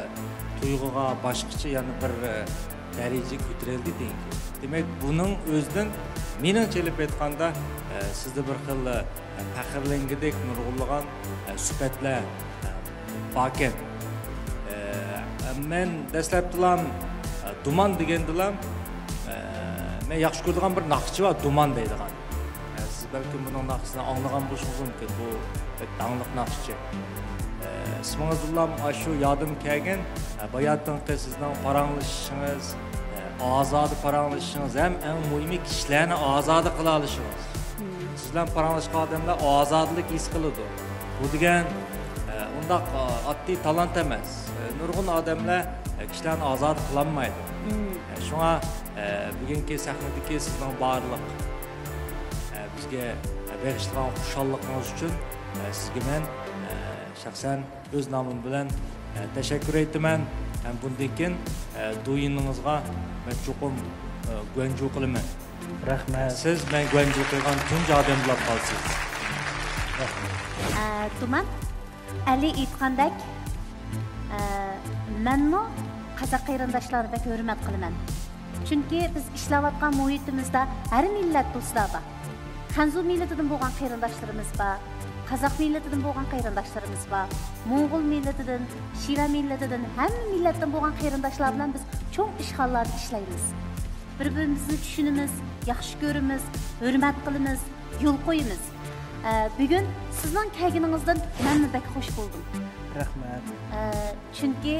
تۇيغۇغا، باشقىچە يەنە بىر، ئە، دەرىجىگە كۆتۈرۈلدى دېگەن گەپ. دېمەك، بۇنىڭ ئۆزىدىن مېنىڭچە ئېلىپ ئېيتقاندا، ئە، سىزدە بىر خىل، ئە، پەخىرلەنگۈدەك نۇرغۇنلىغان، ئە، سۈپەتلەر، ئە، باركەن. ئە، مەن دەسلەپتىلام، ئە، دۇمان دېگەندىلام، ئە، مەن ياخشى كۆرىدىغان بىر ناخشىچى بار، دۇمان دەيدىغان. ئە، سىز بەلكىم بۇنىڭ ناخشىسىنى ئاڭلىغان بولۇشىڭىز مۇمكىن، بۇ بەك داڭلىق ناخشىچى. ئە، ئىسمىڭىزدىنلام ئاشۇ يادىم كەلگەن، ئە، باياتىنقى سىزنىڭ پاراڭلىشىشىڭىز، ئە، ئازادە پاراڭلىشىشىڭىز ھەم ئەڭ مۇھىمى كىشىلەرنى ئازادە قىلالىشىڭىز. سىز بىلەن پاراڭلاشقان ئادەملەر ئازادىلىك ھېس قىلىدۇ. بۇ دېگەن، ئە، ئۇنداق، ئە، ئاددىي تالانت ئەمەس. ئە، نۇرغۇن ئادەملەر، ئە، كىشىلەرنى ئازادە قىلالمايدۇ. ئە، شۇڭا، ئە، بۈگۈنكى سەھنىدىكى سىزنىڭ بارلىق، ئە، بىزگە، ئە، بېغىشلىغان خۇشاللىقىڭىز ئۈچۈن، ئە، سىزگە مەن، ئە، شەخسەن ئۆز نامىم بىلەن، ئە، تەشەككۈر ئېيتىمەن. ھەم بۇندىن كېيىن، ئە، دۇيىنىڭىزغا مەن چوقۇم، ئە، گۇەنجۇ قىلىمەن. رەھمەت. سىز مەن گۇەنجۇ قىلغان تۇنجى ئادەم بولۇپ قالىسىز. ئە، دۇمان، ئەلى ئېيتقاندەك، ئە، مەنمۇ قازاق قېرىنداشلارنى بەك ھۆرمەت قىلىمەن. چۈنكى بىز ئىشلەۋاتقان مۇھىتىمىزدا ھەر مىللەت دوستلار بار. خەنزۇ مىللىتىدىن بولغان قېرىنداشلىرىمىز بار، قازاق مىللىتىدىن بولغان قېرىنداشلىرىمىز بار، موڭغۇل مىللىتىدىن، شىۋە مىللىتىدىن، ھەممە مىللەتتىن بولغان قېرىنداشلار بىلەن بىز چوڭ ئىشخانىلاردا ئىشلەيمىز. بىر-بىرىمىزنى چۈشىنىمىز، ياخشى كۆرىمىز، ھۆرمەت قىلىمىز، يول قويىمىز. ئە، بۈگۈن سىزنىڭ كەلگىنىڭىزدىن مەنمۇ بەك خوش بولدۇم. رەھمەت. ئە، چۈنكى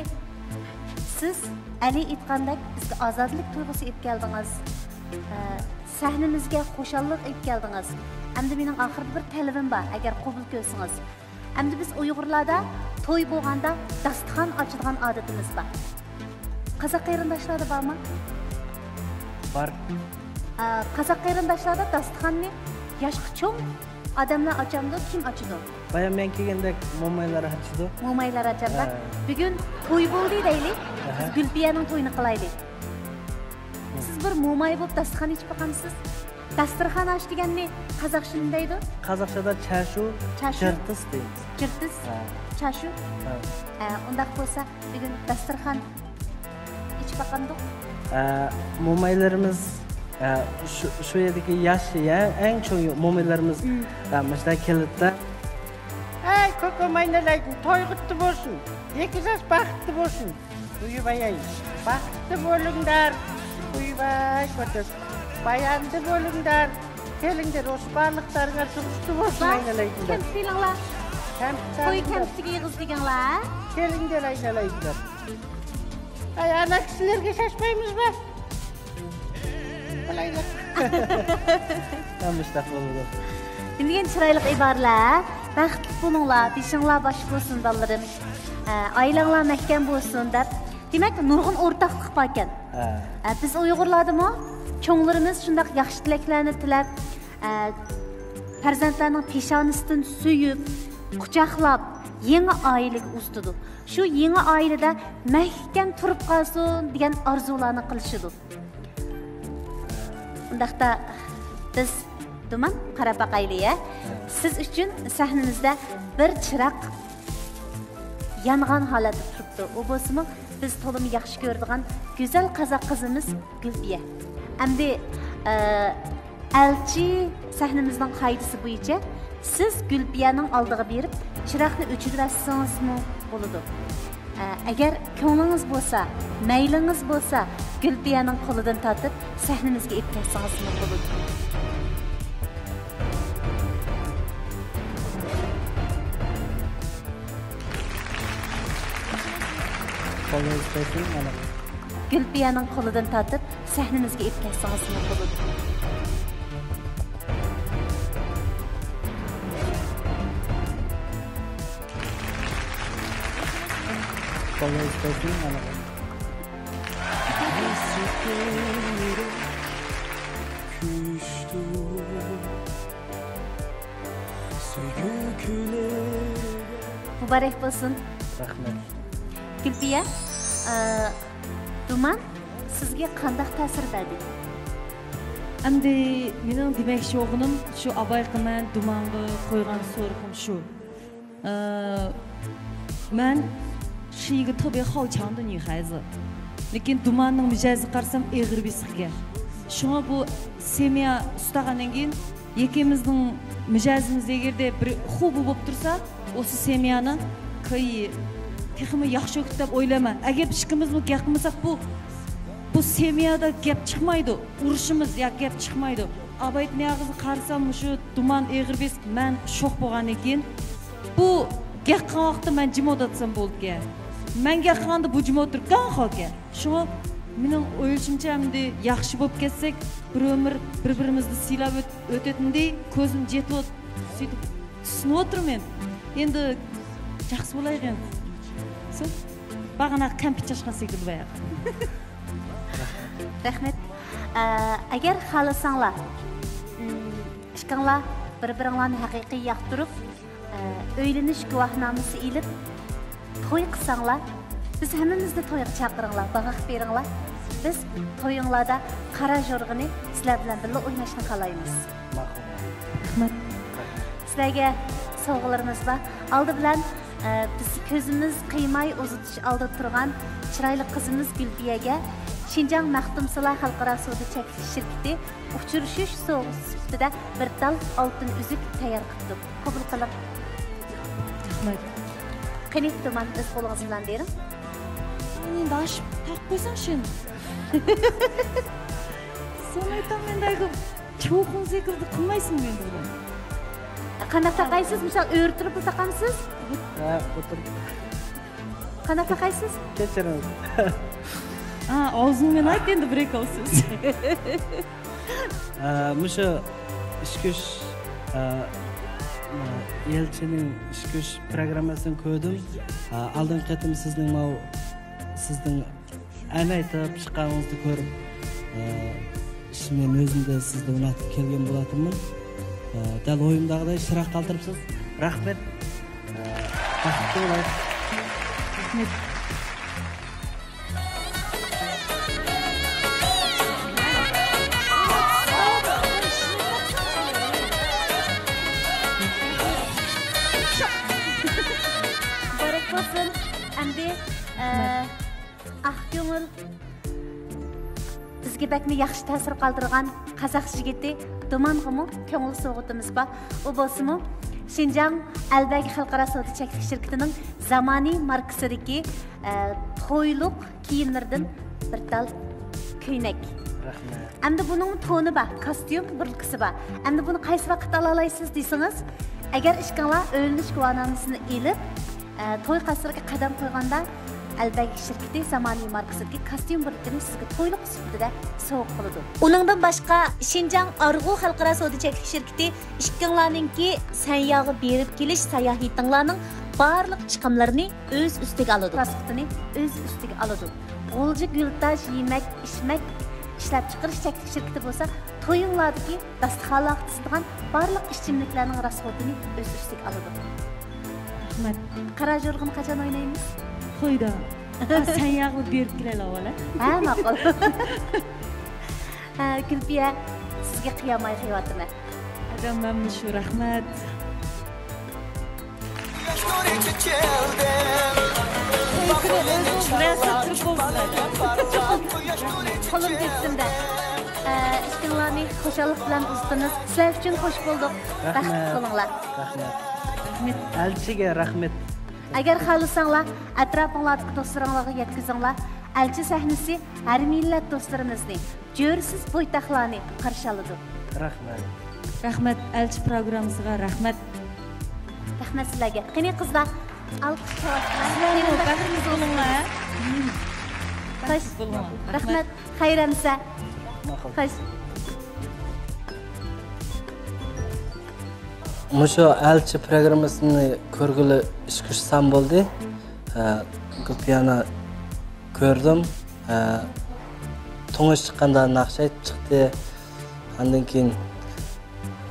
سىز ئەلى ئېيتقاندەك بىزگە ئازادلىق تۇيغۇسى ئېلىپ كەلدىڭىز. ئە، سەھنىمىزگە خۇشاللىق ئېلىپ كەلدىڭىز. ئەمدى مېنىڭ ئاخىرىدا بىر تەلىپىم بار، ئەگەر قوبۇل كۆرسىڭىز. ئەمدى بىز ئۇيغۇرلاردا توي بولغاندا داستىخان ئاچىدىغان ئادىتىمىز بار. قازاق قېرىنداشلاردا بارمۇ؟ بار. ئا، قازاق قېرىنداشلاردا داستىخاننى ياشقا چوڭ ئادەملەر ئاچامدۇ، كىم ئاچىدۇ؟ بايا مەن كەلگەندەك مومايلار ئاچىدۇ. مومايلار ئاچامدا. ھە. بۈگۈن توي بولدى دەيلى. ئەھە. بىز گۈلپىيەنىڭ تويىنى قىلايلى. سىز بىر موماي بولۇپ داستىخان ئېچىپ باقامسىز؟ داستىرخان ئاش دېگەننى قازاقچە نېمە دەيدۇ؟ قازاقچىدا چاشۇ، چاشۇ؟ جىرتىس دەيمىز. جىرتىس؟ ھە. چاشۇ؟ ھە. ئە، ئۇنداق بولسا بۈگۈن داستىرخان ئېچىپ باقامدۇق؟ ئە، مومايلىرىمىز، ئە، شۇ، شۇ يەردىكى ياش، يا، ئەڭ چوڭ مومايلىرىمىز، مم. ئە، مۇشۇنداق كېلىدىدە. ئەي، كوكوماينىلەيدىن توي قۇتلۇق بولسۇن. ئېكىزاس بەختلىك بولسۇن. ئۇيۇۋاي، بەختلىك بولۇڭلار. ئۇيۇۋاي، كوتۇس. بايانلىق بولۇڭلار. كېلىڭلار، ئوسمانلىق دارغا سۇغۇشتى بولسۇن، ئاينىلايدىلار. كەمپۈت ئېلىڭلار. كەمپۈت توي ئالىڭلار. كەمپۈتىگە ئېغىز دېگىڭلار. كېلىڭلار، ئاينىلايدىلار. ئاي، ئانا كىشىلەرگە شاشمايمىزمۇ؟ بىلايلى. ھە، مۇشتاق بولىدۇ. نېمىدېگەن چىرايلىق ئىبارىلەر. بەختلىك بولۇڭلار، بېشىڭلار باش بولسۇن، بالىلىرىم. ئە، ئائىلەڭلار مەھكەم بولسۇن، دەپ. دېمەك، نۇرغۇن ئورتاقلىق باركەن. ھە. ئە، بىز ئۇيغۇرلاردىمۇ چوڭلىرىمىز شۇنداق ياخشى تىلەكلەرنى تىلەپ، ئە، پەرزەنتلەرنىڭ پېشانىسىدىن سۆيۈپ، قۇچاقلاپ، يېڭى ئائىلىگە ئۇزىتىدۇ. شۇ يېڭى ئائىلىدە مەھكەم تۇرۇپ قالسۇن دېگەن ئارزۇلارنى قىلىشىدۇ. ئۇنداقتا بىز، دۇمان، قاراپ باقايلى، ھە؟ سىز ئۈچۈن سەھنىمىزدە بىر چىراغ يانغان ھالەتتە تۇرۇپتۇ. ئۇ بولسىمۇ بىز تولىمۇ ياخشى كۆرىدىغان گۈزەل قازاق قىزىمىز گۈلپىيە. ئەمدى، ئە، ئەلچى سەھنىمىزنىڭ قائىدىسى بويىچە سىز گۈلپىيەنىڭ ئالدىغا بېرىپ، چىراغنى ئۆچۈرۈۋەتسىڭىزمۇ بولىدۇ. ئە، ئەگەر كۆڭلىڭىز بولسا، مەيلىڭىز بولسا، گۈلپىيەنىڭ قولىدىن تارتىپ، سەھنىمىزگە ئېلىپ كەلسىڭىزمۇ بولىدۇ. قولىڭىز تەگسۇن، مانا. گۈلپىيەنىڭ قولىدىن تارتىپ، سەھنىمىزگە ئېلىپ كەلسىڭىزمۇ بولىدۇ. قولىڭىز تەگسۇن، مانا. مۇبارەك بولسۇن. رەھمەت. گۈلپىيە، ئە، دۇمان سىزگە قانداق تەسىر بەردى؟ ئەمدى مېنىڭ دېمەكچى بولغىنىم شۇ، ئاۋايقى مەن دۇمانغا قويغان سورىقىم شۇ. ئە، مەن 是一个特别好强的女孩子. لېكىن دۇماننىڭ مىجەزىگە قارىسام ئېغىر بېسىقكەن. شۇڭا بۇ سېمىيا ئۇستاغاندىن كېيىن ئىككىمىزنىڭ مىجەزىمىز ئەگەردە بىر خۇ بولۇپ تۇرسا، ئوسۇ سېمىيانى كۆي تېخىمۇ ياخشى ئۆتۈپ دەپ ئويلايمەن. ئەگەر ئىككىمىزمۇ گەپ قىلمىساق، بۇ، بۇ سېمىيادا گەپ چىقمايدۇ. ئۇرۇشىمىز يا گەپ چىقمايدۇ. ئابايت نىيازغا قارىسام، مۇشۇ دۇمان ئېغىر بېسىپ، مەن شوخ بولغاندىن كېيىن، بۇ گەپ قىلغان ۋاقىتتا مەن جىم ئولتۇرسام بولىدىكەن. مەن گەپ قىلغاندا بۇ جىم ئولتۇرۇپ قالغان. شۇڭا مېنىڭ ئويلىشىمچە، ئەمدى ياخشى بولۇپ كەتسەك، بىر ئۆمۈر بىر-بىرىمىزنى سىيلاپ ئۆت-، ئۆتەتتى. كۆزۈم جېتىۋات-، سۈيىدە تۇسۇنۇۋاتىمەن. ئەمدى ياخشى بولايلى. سۇ، باغانا كەمپۈت چاچقان سېكىلدى باياقى. رەھمەت. ئە، ئەگەر خالىساڭلار، ئىم، ئىككىڭلار بىر-بىرىڭلارنى ھەقىقىي ياقتۇرۇپ، ئە، ئۆيلىنىش گۇۋاھنامىسى ئېلىپ، توي قىلساڭلار، بىز ھەممىمىزنى تويغا چاقىرىڭلار، باغاق بېرىڭلار. بىز تويۇڭلاردا قارا جورغىنى سىلەر بىلەن بىللە ئويناشنى خالايمىز. ماقۇل. رەھمەت. سىلەرگە سوۋغىلىرىمىز بار. ئالدى بىلەن، ئە، بىز كۆزىمىز قىيماي ئۇزىتىش ئالدىدا تۇرغان چىرايلىق قىزىمىز گۈلپىيەگە شىنجاڭ مەختۇمسۇلا خەلقئارا سودا چەكلىك شىركىتى ئۇچرىشىش سوۋغىسى سۈپىتىدە بىر تال ئالتۇن ئۈزۈك تەييار قىپتۇ. قوبۇل قىلىڭ. رەھمەت. قېنى، دۇمان، ئۆز قولىڭىز بىلەن بېرىڭ. داش تاقىپ قويساڭ شۇنى. سوڭ ئېيتام مەن دەيدۇ، چوقۇم سېكىلدى قىلمايسىڭ مەن دېدىم. قانداق تاقايسىز؟ مىسال، ئۆرە تۇرۇپلا تاقامسىز؟ ھە، ئولتۇرۇپ. قانداق تاقايسىز؟ كەچۈرۈڭ. ھا، ئاغزىڭ بىلەن ئېيت ئەمدى بىر ئەكەل سۆز. ئە، مۇشۇ ئىش كۈچ، ئە، ئە، ئەلچىنىڭ ئىش كۈچ پروگراممىسىنى كۆردۈم. ئە، ئالدىنقى قېتىم سىزنىڭ ماۋۇ، سىزنىڭ ئەن ئېيتىپ چىققانىڭىزنى كۆرۈپ، ئە، ئىشنى ئۆزۈمدە سىزنى ئۇناتىپ كەلگەن بولاتتىممەن. ئە، دەل ئويۇمداغىدەك چىراغ قالدۇرۇپسىز. رەھمەت. ئە، بەختلىك بولۇڭ. رەھمەت. مۇبارەك بولسۇن. ئەمدى، ئە، ئاق كۆڭۈل، بىزگە بەكمۇ ياخشى تەسىر قالدۇرغان قازاق يىگىتى دۇمانغىمۇ كۆڭۈل سوۋغىتىمىز بار. ئۇ بولسىمۇ شىنجاڭ ئەلبەگ خەلقئارا سودا چەكلىك شىركىتىنىڭ زامانىي ماركىسىدىكى، ئە، تويلۇق كىيىملىرىدىن بىر تال كۆينەك. رەھمەت. ئەمدى بۇنىڭ تونى بار، كاستيۇم بۇرۇلكىسى بار. ئەمدى بۇنى قايسى ۋاقىتتا ئالالايسىز دېسىڭىز، ئەگەر ئىككىڭلار ئۆيلىنىش گۇۋاھنامىسىنى ئېلىپ، ئە، توي قەسرىگە قەدەم قويغاندا، ئەلبەگ شىركىتى زامانىۋى ماركىسىدىكى كاستيۇم بۇرۇلكىنى سىزگە تويلۇق سۈپىتىدە سوۋغا قىلىدۇ. ئۇنىڭدىن باشقا، شىنجاڭ ئارغۇ خەلقئارا سودا چەكلىك شىركىتى ئىككىڭلارنىڭكى سەنياغا بېرىپ كېلىش ساياھىتىڭلارنىڭ بارلىق چىقىملىرىنى ئۆز ئۈستىگە ئالىدۇ. پاسپورتىنى ئۆز ئۈستىگە ئالىدۇ. غۇلجا گۈلتاج يېمەك، ئىچمەك ئىشلەپچىقىرىش چەكلىك شىركىتى بولسا، تويۇڭلاردىكى داستىخانلارغا تىزىدىغان بارلىق ئىچىملىكلەرنىڭ راسخوتىنى ئۆز ئۈستىگە ئالىدۇ. رەھمەت. قارا يورغىنى قاچان ئوينايمىز؟ تويدا. ئا، سەنياغا بېرىپ كېلەيلى ئاۋۋال، ھە؟ ھە، ماقۇل. ھە، گۈلپىيە، سىزگە قىيالماي قېلىۋاتىمەن. ئادەم مەنمۇ شۇ، رەھمەت. قولۇم تەپسىمدە. ئە، ئىككىڭلارنى خۇشاللىق بىلەن ئۇزىتىمىز. سىلەر ئۈچۈن خوش بولدۇق. رەھمەت. بەختلىك بولۇڭلار. رەھمەت. ئەلچىگە رەھمەت. ئەگەر خالىساڭلار، ئەتراپىڭلاردىكى دوستلىرىڭلارغا يەتكۈزۈڭلار. ئەلچى سەھنىسى ھەر مىللەت دوستلىرىمىزنى، جۆرىسىز بويتاقلارنى قارشى ئالىدۇ. رەھمەت. رەھمەت، ئەلچى پروگراممىسىغا رەھمەت. رەھمەت سىلەرگە. قېنى قىزلار، ئالقىش قىلىۋاتىمەن. سىلەرمۇ بەختلىك بولۇڭلار. خوش. بەختلىك بولۇڭلار. رەھمەت. خەير ئەمىسە. خوش. مۇشۇ ئەلچى پروگراممىسىنى كۆرگىلى ئىككى ئۈچ سان بولدى. ھە، گۈلپىيانى كۆردۈم. ھە، تونۇش چىققاندا ناخشا ئېيتىپ چىقتى. ئاندىن كېيىن،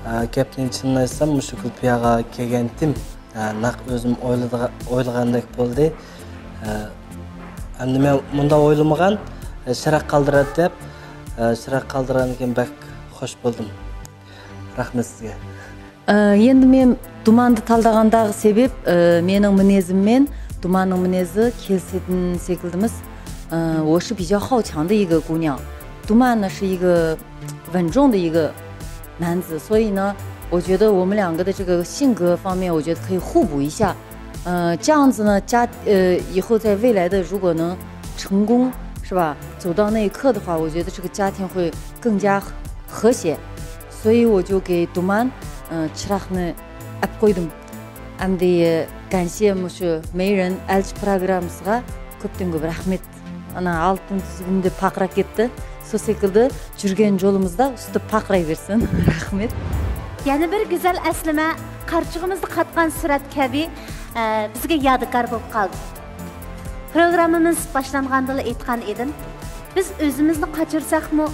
ھە، گەپنى چىنىنى ئېيتسام، مۇشۇ گۈلپىياغا كەلگەنتىم. ھە، نەق ئۆزۈم ئويلىدىغا-، ئويلىغاندەك بولدى. ھە، ئەمدى مەن مۇنداق ئويلىمىغان، ھە، چىراغ قالدۇراتتى دەپ، ھە، چىراغ قالدۇرغاندىن كېيىن بەك خوش بولدۇم. رەھمەت سىزگە. ئە، ئەمدى مەن دۇماننى تاللىغاندىكى سەۋەب، ئە، مېنىڭ مىنېزىم بىلەن دۇماننىڭ مىنېزى كەلسىدىن سېكىلدىمىز. 呃，我是比较好强的一个姑娘，杜曼呢是一个稳重的一个男子，所以呢，我觉得我们两个的这个性格方面，我觉得可以互补一下。呃，这样子呢，家，呃，以后在未来的如果能成功，是吧？走到那一刻的话，我觉得这个家庭会更加和谐。所以我就给杜曼，嗯， چىراغنى ئەپ قويدۇم. ئەمدى گەنشى مۇشۇ مەيرەن ئەلچى پروگراممىسىغا كۆپتىن كۆپ رەھمەت. ئانا ئالتۇن تۈزگۈندە پارقىراپ كەتتى. شۇ سېكىلدە يۈرگەن يولىمىزدا ئۈستى پارقىرايۋەرسۇن. رەھمەت. يەنە بىر گۈزەل ئەسلىمە، قارچۇغىمىزدا قاتقان سۈرەت كەبى، ئە، بىزگە يادىكار بولۇپ قالدى. پروگراممىمىز باشلانغاندىلا ئېيتقان ئىدىم، بىز ئۆزىمىزنى قاچۇرساقمۇ،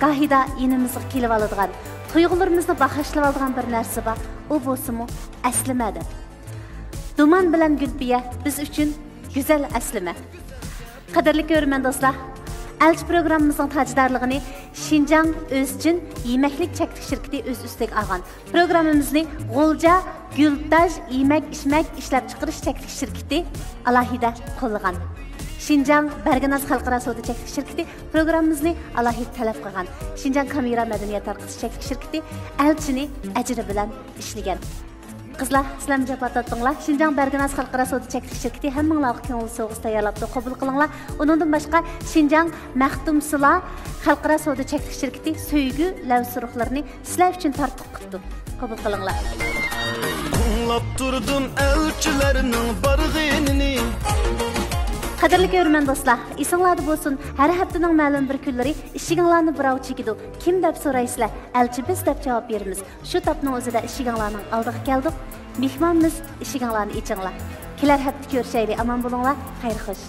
گاھىدا يېنىمىزغا كېلىۋالىدىغان، تۇيغۇلىرىمىزنى باغاشلىۋالىدىغان بىر نەرسە بار، ئۇ بولسىمۇ ئەسلىمە، دەپ. دۇمان بىلەن گۈلپىيە بىز ئۈچۈن گۈزەل ئەسلىمە. قەدىرلىك كۆرۈرمەن دوستلار، ئەلچى پروگراممىمىزنىڭ تاجدارلىقىنى شىنجاڭ ئۆزچىن يېمەكلىك چەكلىك شىركىتى ئۆز ئۈستىگە ئالغان. پروگراممىمىزنى غۇلجا گۈلتاج يېمەك ئىچمەك ئىشلەپچىقىرىش چەكلىك شىركىتى ئالاھىدە قوللىغان. شىنجاڭ بەرگىناز خەلقئارا سودا چەكلىك شىركىتى پروگراممىمىزنى ئالاھىدە تەلەپ قىلغان. شىنجاڭ كامېرا مەدەنىيەت تارقىتىش چەكلىك شىركىتى ئەلچىنى ئەجرى بىلەن ئىشلىگەن. قىزلار، سىلەرمۇ جاپا تارتتىڭلار. شىنجاڭ بەرگىناز خەلقئارا سودا چەكلىك شىركىتى ھەممىڭلارغا كۆڭۈل سوۋغىسى تەييارلاپتۇ، قوبۇل قىلىڭلار. ئۇنىڭدىن باشقا، شىنجاڭ مەختۇمسۇلا خەلقئارا سودا چەكلىك شىركىتى سۆيگۈ لەۋ سۇرۇقلىرىنى سىلەر ئۈچۈن تارتۇق قىپتۇ. قوبۇل قىلىڭلار. ئاڭلاپ تۇردۇم ئەلچىلەرنىڭ بارغىنىنى. قەدىرلىك كۆرۈرمەن دوستلار، ئېسىڭلاردا بولسۇن، ھەر ھەپتىنىڭ مەلۇم بىر كۈنلىرى ئىشىكىڭلارنى بىراۋ چېكىدۇ. كىم دەپ سورايسىلەر؟ ئەلچى بىز دەپ جاۋاب بېرىمىز. شۇ تاپنىڭ ئۆزىدە ئىشىكىڭلارنىڭ ئالدىغا كەلدۇق. مېھمانمىز، ئىشىكىڭلارنى ئېچىڭلار. كېلەر ھەپتە كۆرۈشەيلى، ئامان بولۇڭلار، خەير خوش.